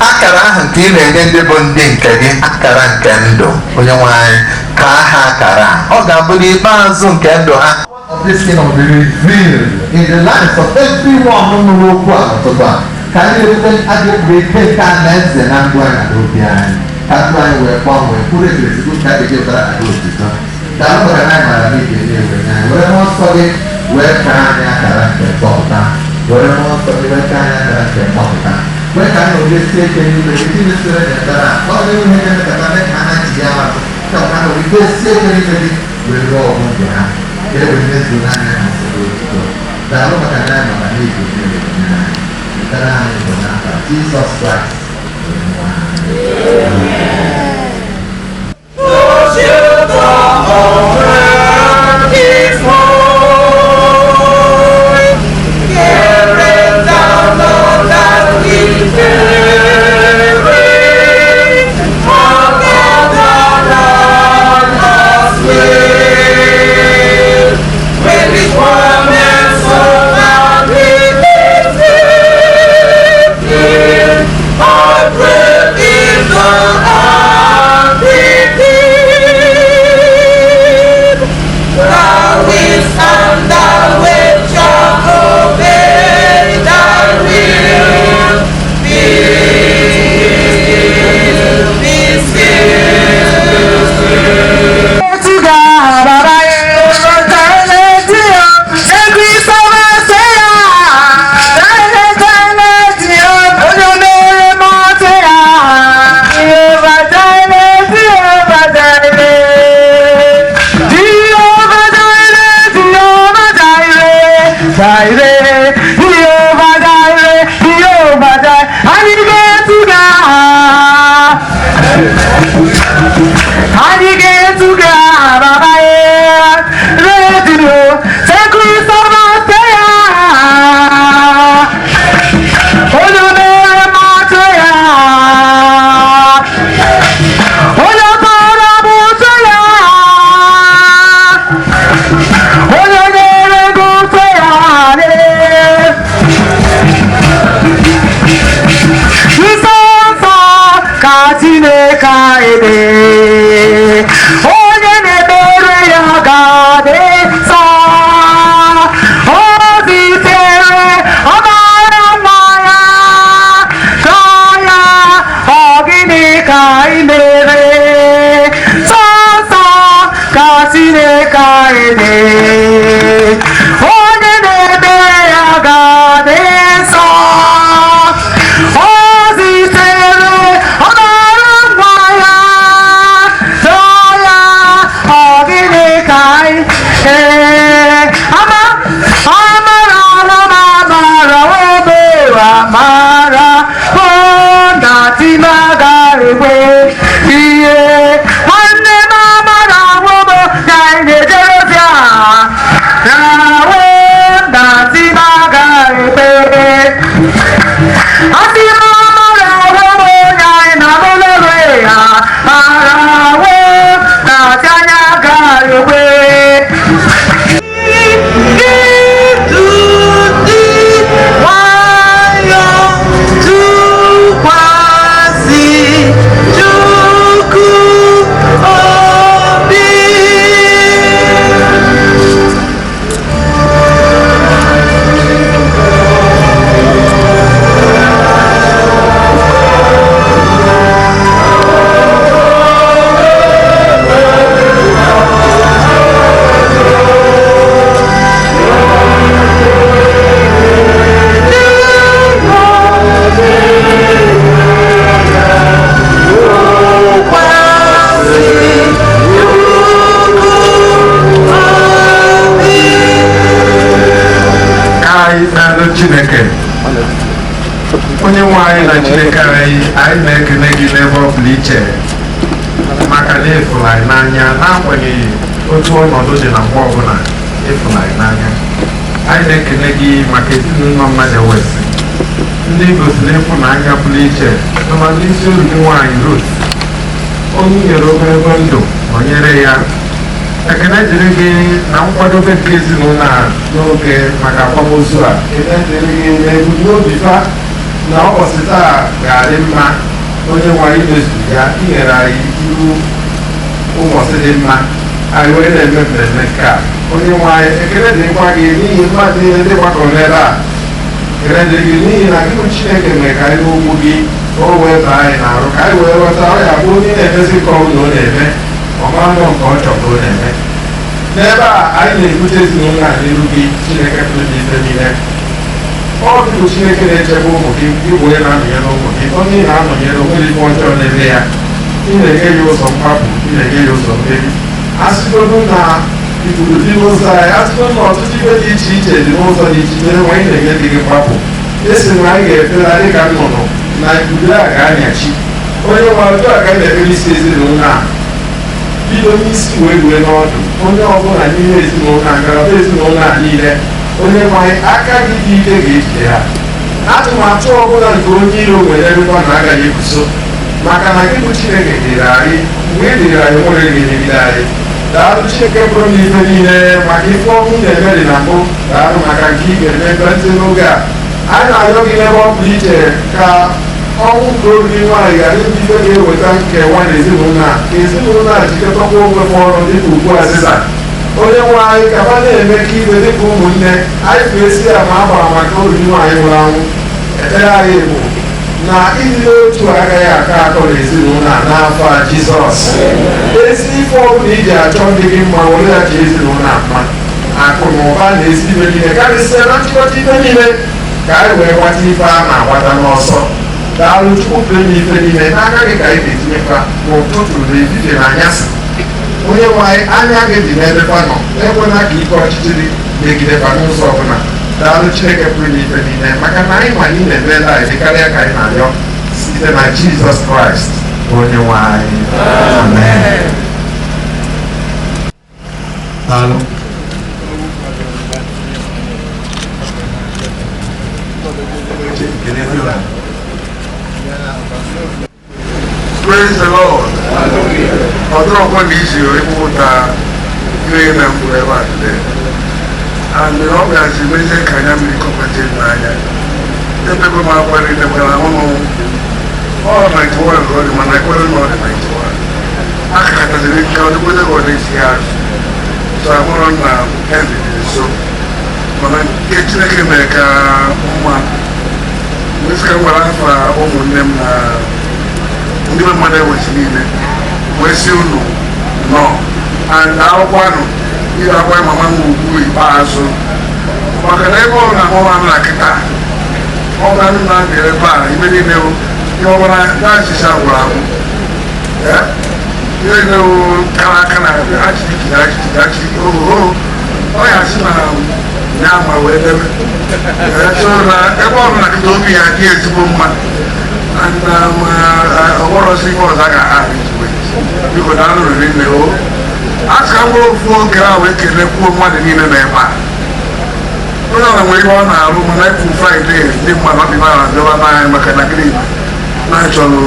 akara ahụ nke ị na-enye ndị bụ ndị nke gị, akara nke ndụ. Onye nwe anyị, ka ha akara a ọ ga-abụ n'ikpeazụ nke ndụ ha. Of this thing will be revealed in the lives of everyone nụrụ okwu a n'ụtụtụ a. Ka anyị na-ebute adịghị ike nke a na eze na ndụ anyị na n'obi anyị, ka ndụ anyị wee gbanwee mkpụrụ ekeresibu nke adịghị ụtara na otuto. Daalụ maka na anyị mara na ị ga-enye ewe nye anyị. Were mmụọ nsọ gị wee kaa anyị akara nke mkpọpụta. Were mmụọ nsọ gị wee kaa anyị akara nke mkpọpụta. Kwee ka anyị nọgidesie ike n'ime gị. Ndị sere n'ekpere a, ọ dịghị ihe ga-emekọta mee ka ha na-achị ya azụ, kama ha nọgidesie ike n'ime gị wee rụọ ọgwụ ndụ ha, ka e wee mezuo n'anya ha soro otuto. Daalụ maka na anyị mara na ị ga-enye ewe nye anyị. Ekpere anyị bụ n'afa Jizọs Kraịst onye nwe anyị. I pray in the na-etu gị aha baba ya na-etiri sekrisọmate ya onye mere mmatụ ya onye kpọrọ m ụtọ ya onye nyere gị ụtọ ya nsọ nsọ ka Chineke anyị dị onye na-ekpere ya ga-adị nsọ o zitere ọbara nwa ya ka ya ọ gịnị ka ị mere nsọ nsọ ka Chineke anyị dị onye na-ekpere ya ga-adị nsọ o zitere ọbara nwa ya tọọ ya ọ gịnị ka ị ee ama amara na m amara obe amara bụ na tima ga-ekwe ihe nwanne m amara wobo na anyị na-ejere ozi a na wo na tima ga-ekwe asị m amara wobo na anyị na-alụlọrụ ya mara wo na ti anya ga-ekwe. Nwayọ tụkwasị Chukwu obi. Ka anyị kpere Chineke onye nwe anyị na Chineke anyị, anyị na-ekele gị n'ebe ọ bụla iche maka na ịfụrụ anyị n'anya n'agbanyeghị otu ọnọdụ dị na mgbe ọbụla ịfụrụ anyị n'anya. Anyị na-ekele gị maka ezinụlọ mmadụ wesị ndị gosiri ịfụnanya pụrụ iche tụmadị isi oru gị nwaanyị Ruth, onye nyere ogologo ndụ nọnyere ya. Ekele dịrị gị na nkwadobe nke ezinụlọ a n'oge maka akwamozu a. Ekele dịrị gị na ebumnobi fa na ụbọchị taa ga-adị mma. Onye nwe anyị mezuru ya, inyere anyị iru ụbọchị dị mma anyị wee na-eme mmemme nke a. Onye nwe anyị, ekele dịrịkwa gị n'ihi mmadụ niile ndị gbakọrọ n'ebe a. Ekele dịrị gị n'ihi na gị bụ Chineke mere ka anyị n'ugwu gị ka o wee baa anyị n'arụ ka anyị wee ghọta ọ ya bụ onye na-emezi nke ọbụla ọ na-eme ọma nọ nke ọ chọrọ ka ọ na-eme. N'ebe a anyị na-ebute ezinụlọ a n'iru gị Chineke pụrụ n'ife niile. Ọ bụ Chineke na-echebe ụmụ gị, gị bụ onye na-anọnyere ụmụ gị, onye ị na-anọnyere onwere ife ọjọọ na-eme ya. Ị na-enye ya ụzọ mgbapụ, ị na-enye ya ụzọ mmeri. Asịgodu na igwuru dị n'ụzọ anyị, asịgodu na ọtụtụ ibe dị iche iche dị n'ụzọ dị iche iche, nwe anyị na-enye dị gị mgbapụ. Esi na anyị ga-efela dịka nnụnụ na igwuru a ga-anyachi. Onye nwe otu a ka anyị na-ekpere isi ezinụlọ a bido n'isi wee rue n'ọdụ onye ọbụla n'ime ezinụlọ a, ngalaba ezinụlọ a niile. Onye nwe anyị, aka gị dị ike ga-ejide ha. Atụmatụ ọbụla nke onye iro nwere erukwa na agaghị eguzo, maka na gị bụ Chineke dịrị anyị mgbe ị dịrị anyị nwere ga-emegide anyị. Daalụ Chineke pụrụ n'ife niile maka ife ọnwụ na-eme dị na mbụ. Daalụ maka nke ị ga-eme ntị n'oge a. Anyị na-arịọ gị n'ebe ọ pụrụ iche ka ọnwụ nke obi gị nwaanyị ghara ịbụ ife ga-eweta nkewa na ezinụlọ a, ka ezinụlọ a jikọtakwa onwe ha ọnụ dịka ugwu azịza. Onye nwe anyị, ka ha na-eme ka ibe dịka ụmụnne anyị bụ esi ya ma a gbara maka obi nwaanyị nwụrụ anwụ. Ekpere anyị bụ na ịdị n'otu agaghị akọ akọ n'ezinụlọ a n'afọ a Jizọs. Ezi ife ọbụla iji achọ ndị gị mma, were ya ji ezinụlọ a mma, akụ na ụba na ezi ibe niile, karịsịa na nchịkọta ibe niile, ka anyị wee gbata ife a na-agbata n'ọsọ. Daalụ Chukwu pụrụ n'ife niile, n'aka gị ka anyị ga-etinyekwa n'ụtụtụ na ehihie na anyasị. Onye nwe anyị, anya gị dị n'ebe fa nọ, ekwela ka ike ọchịchịrị megidekwa n'ụzọ ọbụla. Daalụ Chineke pụrụ n'ife niile maka na anyị ma na ị na-emela anyị karịa ka anyị na-arịọ, site na Jizọs Kraịst onye nwe anyị. Amen. Daalụ. Praise the Lord. Ọdụrọkwa na isi ịkpụta ihe na mkpụrụ ebe a today. And ọ bịazi mezie ka anya mmiri kọpatie n'anya. Ebego m akwa niile gwara ahụ m ọ 91 ka ọ dị, mana ekwere na ọ dị 91. Aka kataziri nke ọ dịkwete ka ọ na-esi azụ. So ahụrụ na end dị nso. Mana nke Chineke mere ka mma. Mgbe ka m gwara afa ụmụnne m na ndị be mmadụ ewezi niile wee sị unu nọ and akwụkwọ anụ ihe akwa mama m ugwu ikpeazụ, maka na ebe ọ na-amụma m na kịta ọ ga m na-abịa ebe a ibe niile ihe ọbụla achịcha gwụrụ agwụ, ihe niile kara aka na achịchị achịchị achịchị ohoho ọ ya sị na ya ma wee debe. So na ebe ọ na kịta obi ya dị ezigbo mma and ọgbọrọsị ihe ọzọ a ga-aha biko na anụ riri nne o a sị ka m bụrụ ofu oge a wee kelekwuo mmadụ niile na ebe a. Onye ọra nwere ihe ọ na-arụ, mana ịpụ Fraịde ndị mmadụ ọbịba na-abịaba n'anya maka na gịnị na-achọrọ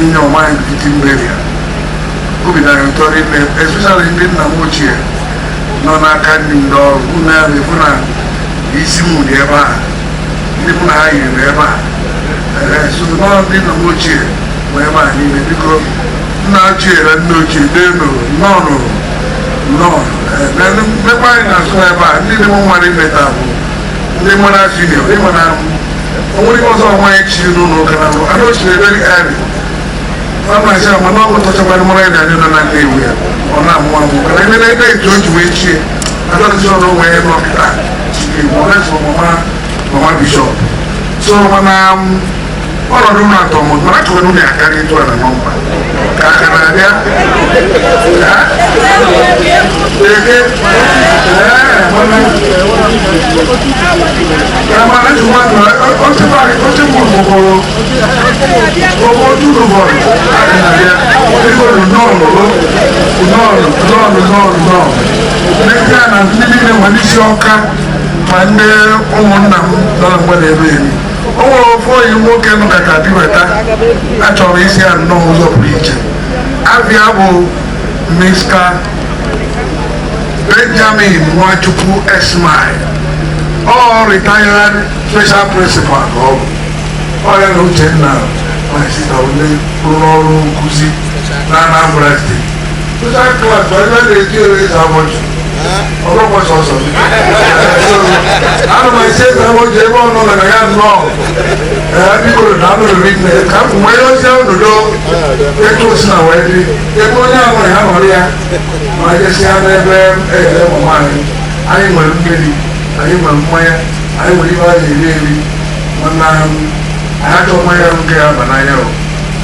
inye ọma anyị iti mmeri ya obi na anyị ụtọ rinne, especially ndị nna m ochie nọ n'aka ndị ndị ọrụ unu ya na-efu na isi m dị ebe a, ndị mụ na ha yiri ebe a. So nọ ndị nna m ochie nọ ebe a niile, biko nna ochie na nne ochie denu nnọọ nnọọ mmekwa anyị na-asụ ebe a. Ndị dị m mmadụ imeta bụ ndị mmadụ senior ịma na onwere ihe ọzọ nwaanyị chiri n'ụlọ ụka na mbụ ana ochiri very early ọ na-asị ama na ọ bụ tọchakwara mara ya na nọ na Nnewi ya ọ na-amụ amụ kana ebe na ebe etu o ji wee chie adọrịsị ọrụ onwe ya nọkịta Igbo resụ mama mama bishọp. So mana ọnọdụ ụlọ atọ m mana achọrọ na ụlọ ya karịa etu a na nọmba ka aka na-abịa eke mana nsogbu oche mkpụrụ owó dúró bọ̀lù láti nàbíà nígbòdò nọ́ọ̀lù nọ́ọ̀lù nọ́ọ̀lù nọ́ọ̀lù nọ́ọ̀lù n'ezie na ndị niile ma ndị si Ọka ma ndị ụmụnna m nọ na mgbada ebe eri o nwere ofu oyi nwoke nọ ka ka dibata achọrọ isi ya nnọọ ụzọ pụrụ iche. Abịa bụ Mr. Benjamin Nwachukwu Esmail, ọ retired special principal ka ọ bụ ọrịa na Uchenna my sister onye rụrụ ọrụ nkụzi na Anambra Steeti. Social class bụ ebe a na-eji ere eze abọchị ọrụkwa sọsọ ana m esi eze abọchị ebe ọ nọ na ya nnọọ biko na anụ riri nne ka m nwee ozi ọnọdụ etu osi na wee dị ebe onye ahụ ya nọrọ ya ma jesịa n'ebe eze ụmụ anyị. Anyị nwere mmiri, anyị nwere mmanya, anyị nwere ihe a na-eri eri, mana anyị achọ mmanya nke ya aba n'anya o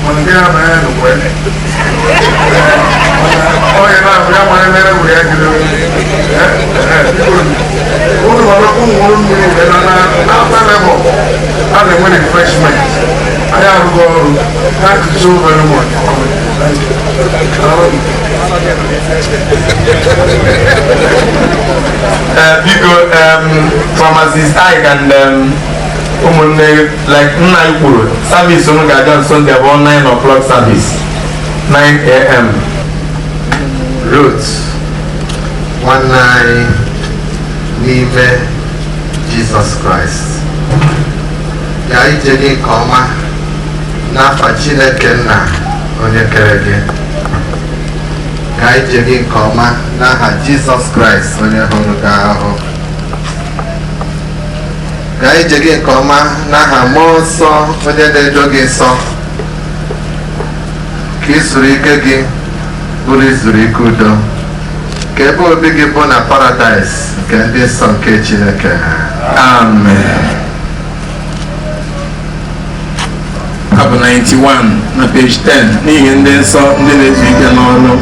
mana nke ya aba n'anya nọkwa ebe ọya na-abụ ya mara mere were ya jiri ụnụ mara ụmụ nwụrụ mmiri wee na after level a na-enwe refreshment. Anyị arụgo ọrụ. Thank you so very much. Biko, pharmacist Ike and ụmụnne, like nna anyị kwuru, service unu ga-abịa on Sunday bụ 9 o'clock service, 9 a.m. Ruth, nwanne anyị n'ime Jizọs Kraịst, gaa ije gị nke ọma n'afa Chineke nna onye kere gị. Gaa ije gị nke ọma n'aha Jizọs Kraịst onye hụrụ gị ahụ. Gaa ije gị nke ọma n'aha Mmụọ Nsọ onye na-edo gị nsọ, ka ị zuru ike gị bụrụ izuru ike udo, ka ebe obi gị bụ na paradaịs nke ndị nsọ nke Chineke. Amen. Abụ 91 na page 10 n'ihi ndị nsọ ndị na-ezu ike n'ọrụ.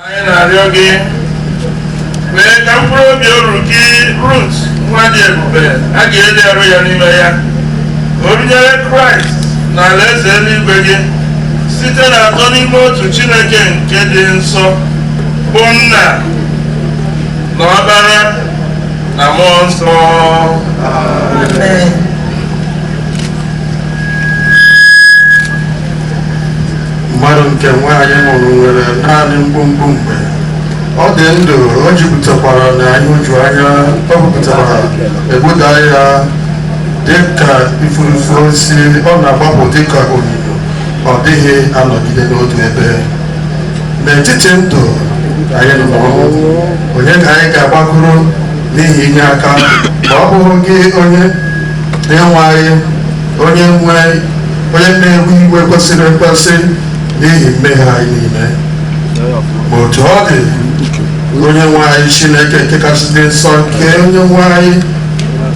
Anyị na-arịọ gị mee ka mkpụrụ obi oru gị Ruth nwa dị ebube a ga-eli arụ ya n'ime ya ka o runyere Kraịst na alaeze eluigwe gị site na atọ n'ime otu Chineke nke dị nsọ. Bụ Nna na Ọkpara na Mmụọ Nsọ. Mmadụ nke nwaanyị mụrụ nwere naanị mgbumgbu mgbe ọ dị ndụ, o jupụtakwara na nhụju anya, o bupụtara egbuda ya dị ka ifurufuru osisi, ọ na-agbapụ dị ka onyinyo, ọ dịghị anọgide n'otu ebe. N'etiti ndụ anyị nọ n'ọnwụ, onye ka anyị ga-agbakụrụ n'ihi inye aka ma ọ bụrụ gị, onye nwe anyị, onye nwe onye na-ewe iwe kwesịrị ekwesị n'ihi mmehie anyị niile? Ma otu ọ dị, onye nwe anyị Chineke nke kasị dị nsọ, nke onye nwe anyị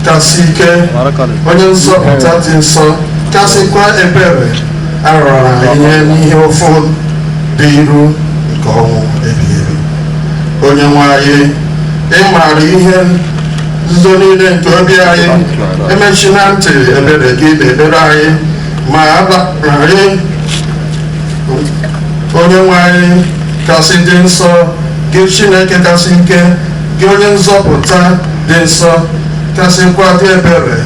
kasị ike, onye nzọpụta dị nsọ, kasịkwa ebere, arara anyị nye n'ihe ụfụ dị iru nke ọnwụ ebighị ebi. Onye nwe anyị, ị maara ihe nzuzo niile nke obi anyị. Emechina ntị ebere gị na ebere anyị, ma anyị, onye nwe anyị kasị dị nsọ, gị Chineke kasị ike, gị onye nzọpụta dị nsọ, kasịkwa dị ebere,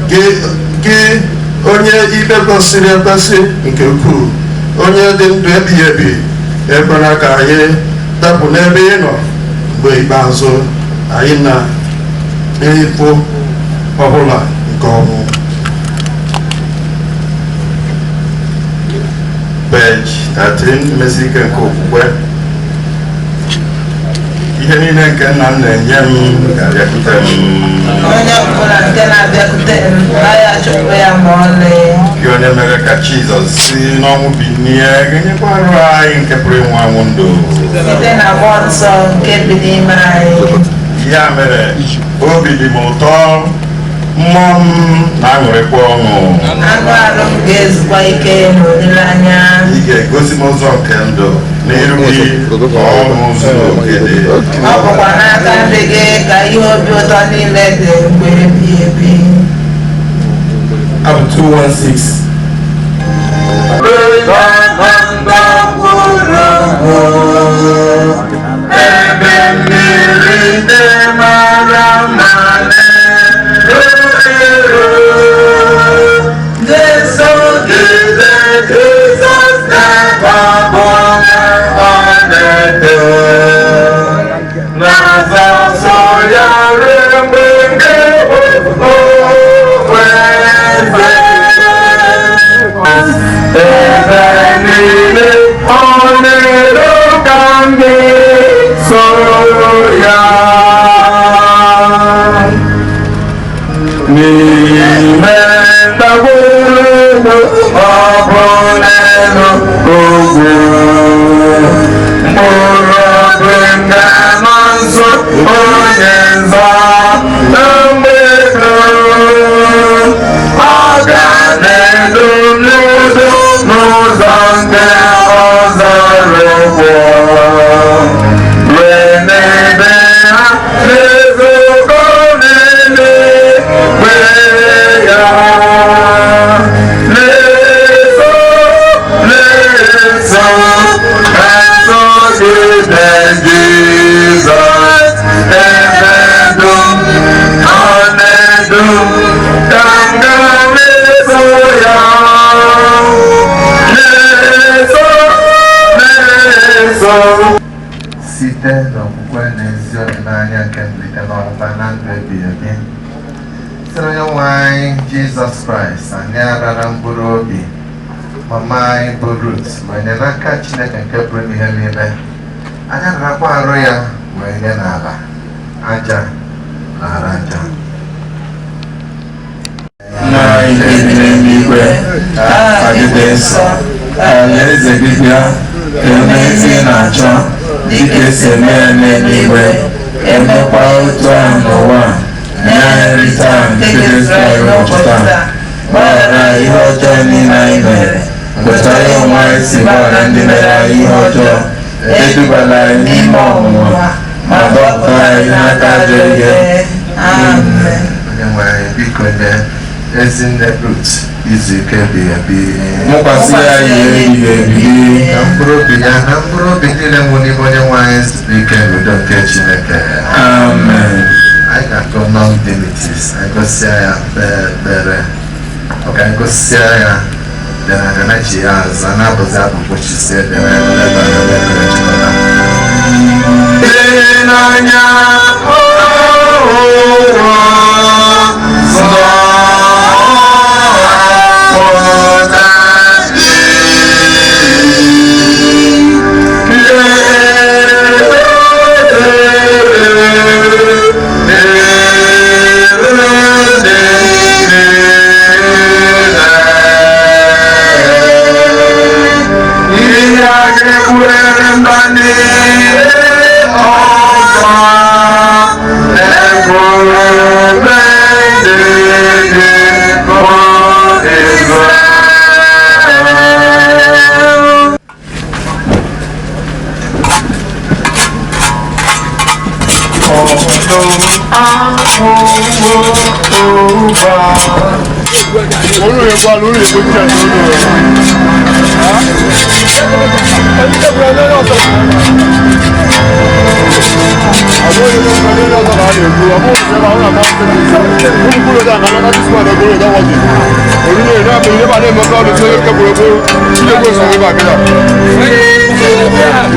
gị onye ikpe kwesịrị ekwesị nke ukwuu, onye dị ndụ ebighị ebi, ekwela ka anyị dapụ n'ebe ị nọ mgbe ikpeazụ anyị na-efu ọbụla nke ọnwụ. Page 13, mmesi ike nke okwukwe. Ihe niile nke nna m na-enye m ga-abịakwute m. Onye ọbụla nke na-abịakwute m, naghị achụpụ ya ma ọlị. Gị onye mere ka Jizọs si n'ọnwụ bilie ga-enyekwa arụ anyị nke pụrụ ịnwụ anwụ ndụ site na Mmụọ Nsọ nke bi n'ime anyị. Ya mere obi dị m ụtọ, mmụọ m na-aṅụrịkwa ọṅụ. Anụ arụ m ga-ezukwa ike n'olileanya. Ị ga-egosi m ụzọ nke ndụ, n'iru gị ka ọṅụ zuru oke dị. Ọ bụkwa n'aka nri gị ka ihe obi ụtọ niile dị mgbe ebighị ebi. Abụ 216. Ebe mmiri dị mara mma na-eru eru, Jesu gide Jizọs na-agbapụ ọ na-eto, na-azọsọ ya ruo mgbe nke okwu eze. Ebe niile ọ na-eru ka ndị soro ya. N'ime ndagwurugwu ọ bụ n'elu ugwu, mkpụrụ obi nke nọ nso, onye nzọ na mgbe dum, ọ ga na-edu m n'udo n'ụzọ nke ọzara ụkwụ, wee n'ebe ha na-ezukọ n'eluigwe ya. Na-eso, na-eso, na-esogide Jizọs, ebe dum ọ na-edu m ka m gaa na-eso ya. Na-eso, na-eso. Site n'okwukwe na ezi olileanya nke mbilite n'ọnwụ na ndụ ebighị ebi, site n'onye nwe anyị Jizọs Kraịst, anyị arara mkpụrụ obi mama anyị bụ Ruth wee nye n'aka Chineke nke pụrụ ime ihe niile. Anyị ararakwa arụ ya wee nye n'ala aja lara aja. Nna anyị nke bi n'eluigwe, ka aha gị dị nsọ, ka alaeze gị bịa, ka eme ezi ị na-achọ dịka esi eme ya n'eluigwe, emekwa otu ahụ n'ụwa. Nye anyị nri taa nke dịrị anyị ụbọchị taa. Gbaghara anyị ihe ọjọọ niile anyị mere, otu anyị onwe anyị si gbaghara ndị mere anyị ihe ọjọọ. Edubala anyị n'ime ọnwụnwa, ma dọpụta anyị n'aka ajọ ihe. Amen. Onye nwe anyị, biko nye ezinne Ruth Izu ike ebighị ebi. Mụkwasị ya ihe ebighị ebi. Ka mkpụrụ obi ya na mkpụrụ obi niile nwụ n'ime Onye nwe anyị zuru ike n'udo nke Chineke. Amen. Anyị ga-akọ Nunc Dimittis. Anyị gụsịa ya, kpee ekpere. Ọ ka anyị gụsịa ya bịara aga na chi ya azụ a na-abụzi abụ mkpochisie bịara ya leba anya n'ekpere chịkọta. Ịhụnanya ụwa zọpụta gị. Ihe a ga-ekwurịrị mba niile ọzọ na-ekwuru ndị gị bụ Izrel.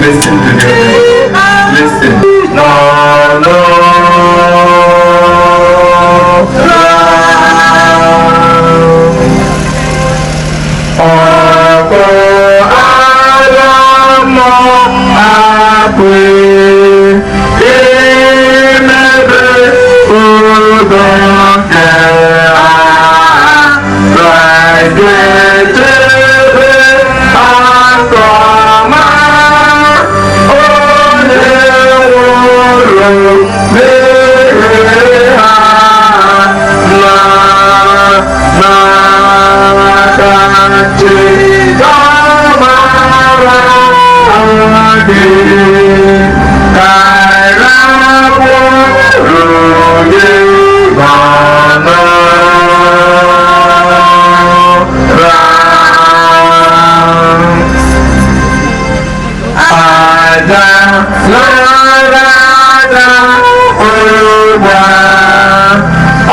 Listen to the Listen. No, no. Ọ̀pọ̀ àlámọ̀ àpè ìmẹ̀bẹ̀ ọdọ̀ kẹ́ àgbàgbẹ́tẹ̀bẹ̀ àkọ́má onye nwụrụ n'ihi ha na n'aka Chidamara gị ka ịrapụrụ gị gbanara. Aja larada ụgba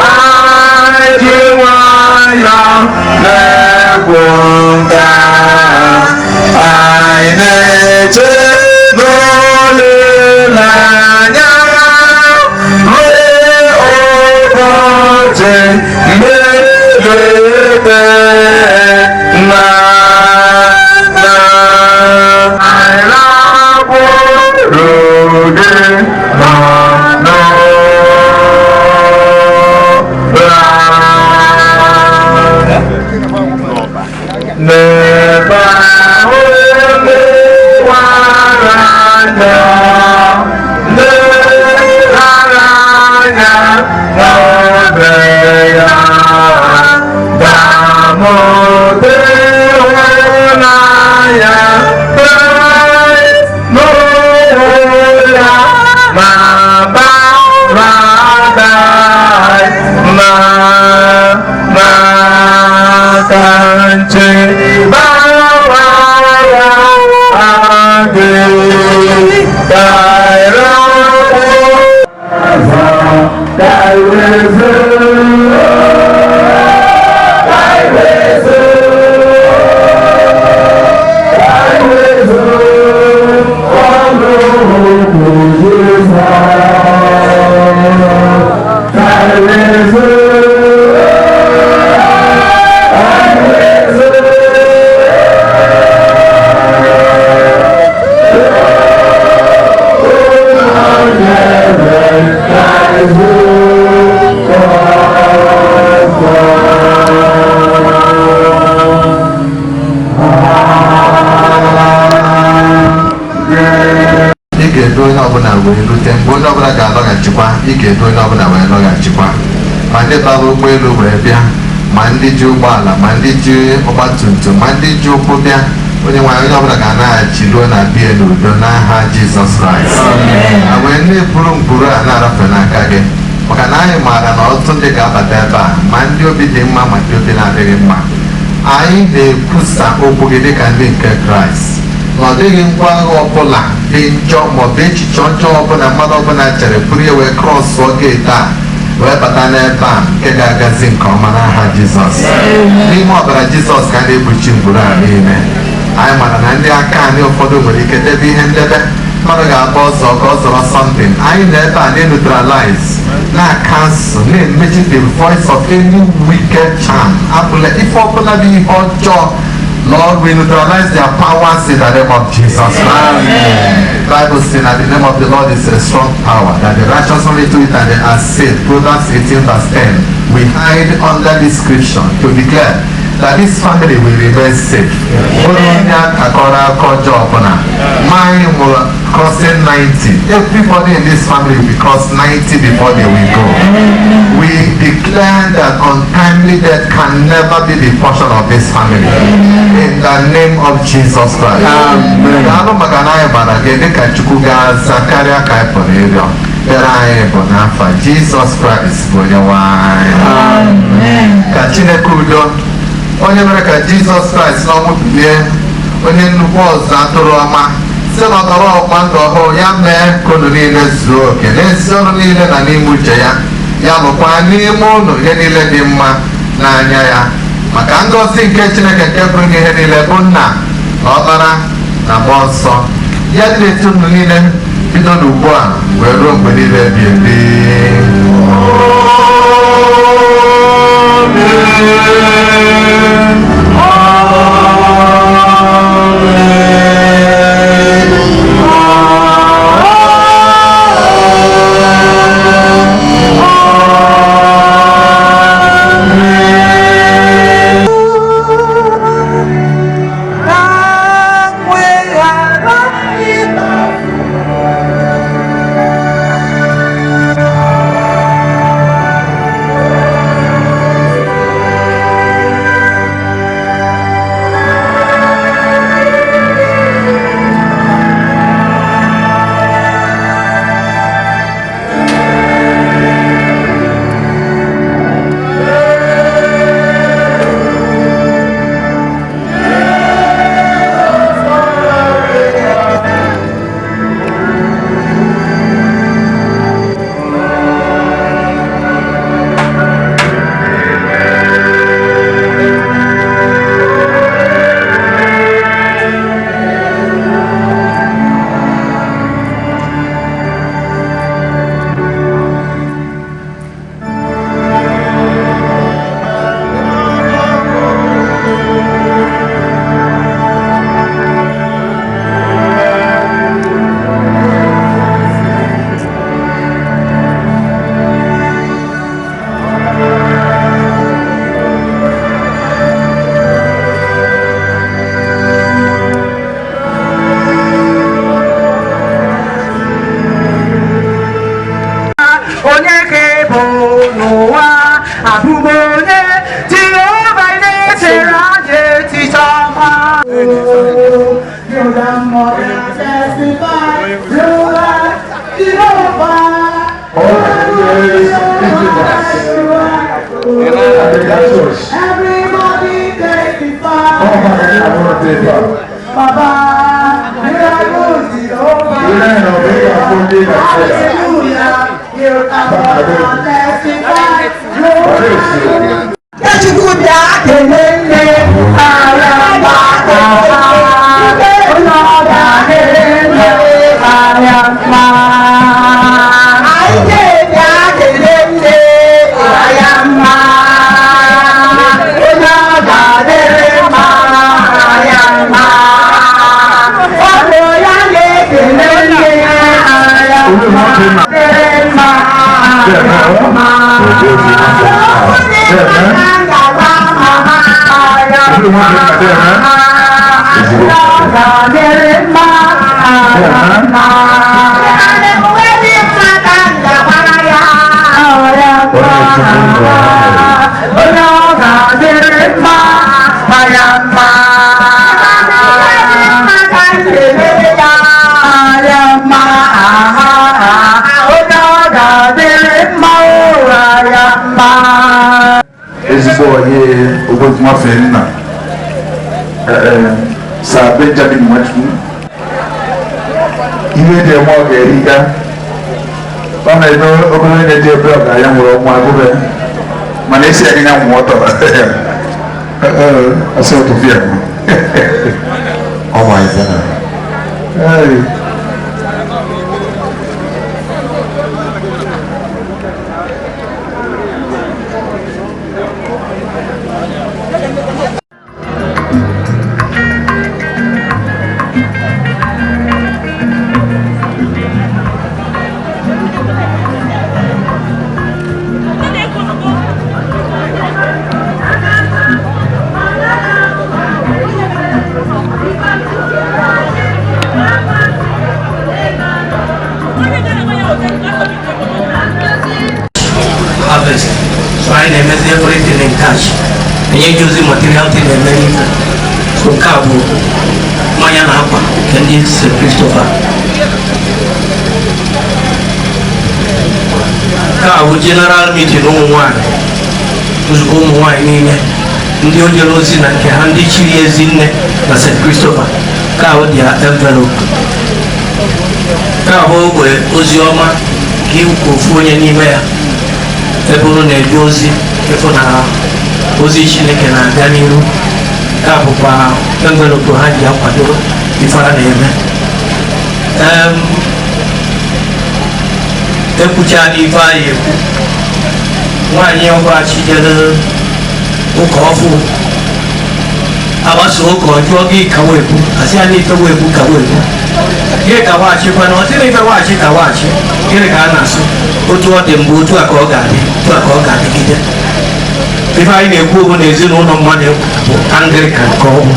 aji nwayọ na-egwu nka anyị na-eche n'olileanya ruo ụbọchị mgbe ikpe na na anyị rapụrụ gị ma nọra n'ebe ahụ wara anya leghara anya n'obe ya damode ịhụnanya Kraịst n'onwe ya ma paradaịs na n'aka nche gbawara gị ka Ị ga-edu onye ọbụla wee rute mgbe onye ọbụla ga-alọghachikwa. Ị ga-edu onye ọbụla wee lọghachikwa, ma ndị bara ụgbọelu wee bịa, ma ndị ji ụgbọala, ma ndị ji ọgbatumtum, ma ndị ji ụkwụ bịa. Onye nwaanyị, onye ọbụla ga-anaghachi ruo na bie n'udo n'aha Jizọs Kraịst. A wee na-eburu ngwuru a na-arafe n'aka gị, maka na anyị maara na ọtụtụ ndị ga-abata ebe a, ma ndị obi dị mma ma ndị obi na-adịghị mma. Anyị na-ekwusa okwu gị dịka ndị nke Kraịst na ọ dịghị ngwa agha ọbụla dị njọ maọbụ echiche ọjọọ ọbụla mmadụ ọbụla chere pụrụ ya wee krọsụọ geeti a wee bata n'ebe a nke ga-agazi nke ọma n'aha Jizọs. N'ime ọbara Jizọs ka a na-ekpuchi ngwuru a niile. Anyị mara na ndị aka anyị ụfọdụ nwere ike debe ihe ndebe mmadụ ga-agba ọzọ ka ọ zọrọ something. Anyị nọ ebe a na-neutralize, na-cancel, na-emechi the voice of any wicked charm abụla ife ọbụla bụ ihe ọjọọ. Lord, we neutralize their powers in the name of Jesus Christ. Bible says that the name of the Lord is a strong power, that the righteous only do it and they are saved. Proverbs 18 verse 10. We hide under this scripture to declare that this family will remain safe. Bụrụ onye akọrọ aka ọjọọ ọbụla. Mine will crossing 90. Everybody in this family will be cross 90 before they will go. We declare that untimely death can never be the portion of this family. In the name of Jesus Christ. Daalụ maka na anyị gbara gị dịka Chukwu ga-aza karịa ka anyị pụrụ ịrịọ. Ekpere anyị bụ n'afa Jizọs Kraịst bụ onye nwe anyị. Ka Chineke udo, onye mere ka Jizọs Kraịst n'ọnwụ bilie, onye nnukwu ọzụzụ atụrụ ọma, site n'ọtọrọ ọgba ndụ ọhụrụ ya mee ka unu niile zuo oke n'ezi ọrụ niile na n'ime uche ya, ya lụkwa n'ime unu ihe niile dị mma n'anya ya, maka ngọzi nke Chineke nke pụrụ n'ihe niile bụ Nna na Ọkpara na Mmụọ Nsọ, ya dị n'etiti unu niile bido n'ugbu a wee ruo mgbe niile ebi ebi. Onye ka ị bụ n'ụwa abụm onye Jehova na-echere anyị echiche ọma. Everybody testify. Baba, miracle Jehovah. Hallelujah. You are testify. Chukwu bịa kelee nne ara mma onye ọ ga-adịrị nne ara mma. Anyị ga-ebịa kelee nne ara mma onye ọ ga-adịrị mma ara mma. Ọ bụ ya na-ekele nne ara mma dịrị mma ara mma. Ezigbo onye ogbenwafe nna Sir Benjamin Nwachukwu. Ihe dị eme ọ ga-eriga ọ na-eme obere na-eji ebe ọ ga-ya nwụrụ ọnwụ agụbe mana esi ya gị ya nwụọ ọtọ ọsọ ọtụtụ ya. Oh my God. Hey. Harvest. So anyị na-emezi everything in cash. Anyị ejizi material thing eme ife. So nke a bụ mmanya na akwa nke ndị St. Christopher. Nke a bụ general meeting ụmụ nwanyị, nzukọ ụmụ nwanyị niile ndị o jere ozi na nke ha, ndị chiri ezi nne na St. Christopher. Nke a bụ their envelope. Nke a bụ ogbe ozi ọma nke ikwu ofu onye n'ime ya ebe unu na-eje ozi ịfụ na ozi Chineke na-aga n'ihu. Nke a bụkwa envelope ha ji akwado ife a na-eme. Ekwuchala ife anyị ekwu. Nwaanyị ọbụla chijere ụka ọfụ agbaso ụka ọjụọ gị ka wepụ asị ya na ife wepụ ka wepụ gị ka waghachikwa na ọ dịrị ife waghachi ka waghachi gịnị ka a na-asụ otu ọ dị mgbe otu a ka ọ ga-adị, otu a ka ọ ga-adịgide. Ife anyị na-ekwu bụ na ezinụlọ mmadụ bụ Anglican ka ọ bụ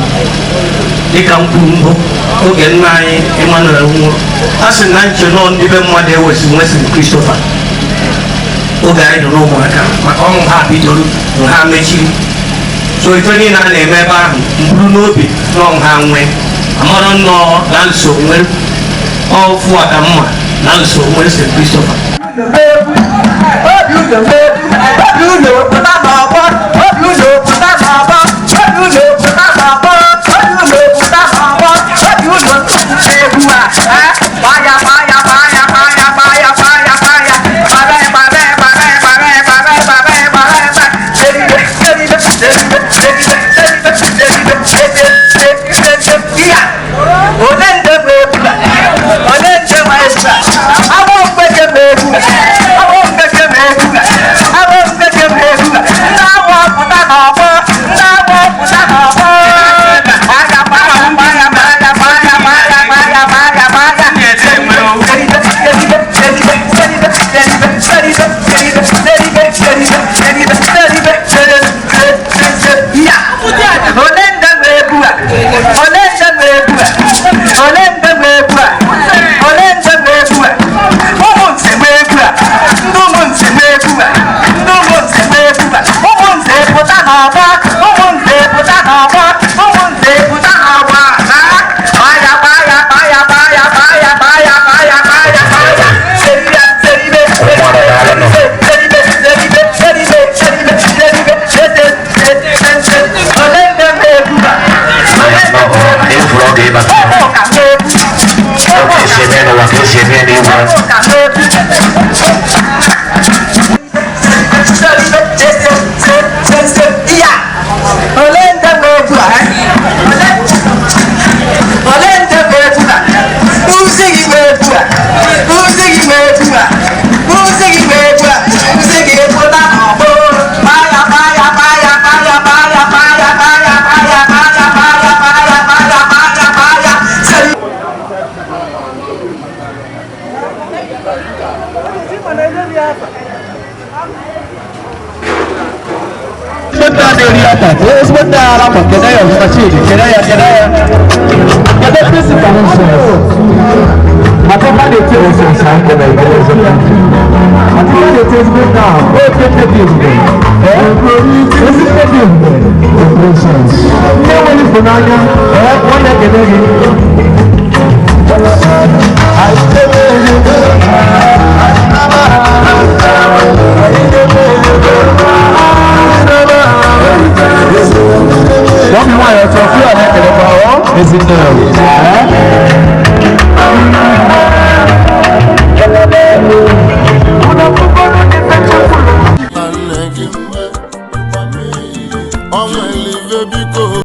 dịka m kwuru mbụ oge nna anyị Emmanuel nwụrụ, a sị na nche nọ ndị be mmadụ ewesi nwesịrị Christopher oge anyị nọ n'ụmụaka maka ọnwụ ha bidoro ha mechiri. So ife niile a na-eme ebe ahụ mburu n'obi nọ ha nwee amara nnọọ na nso nwere ọfụ a ka mma na nso nwere St. Christopher. Wọ́n mi wá ẹ̀tọ́ fún ọ̀rẹ́. Ezinne.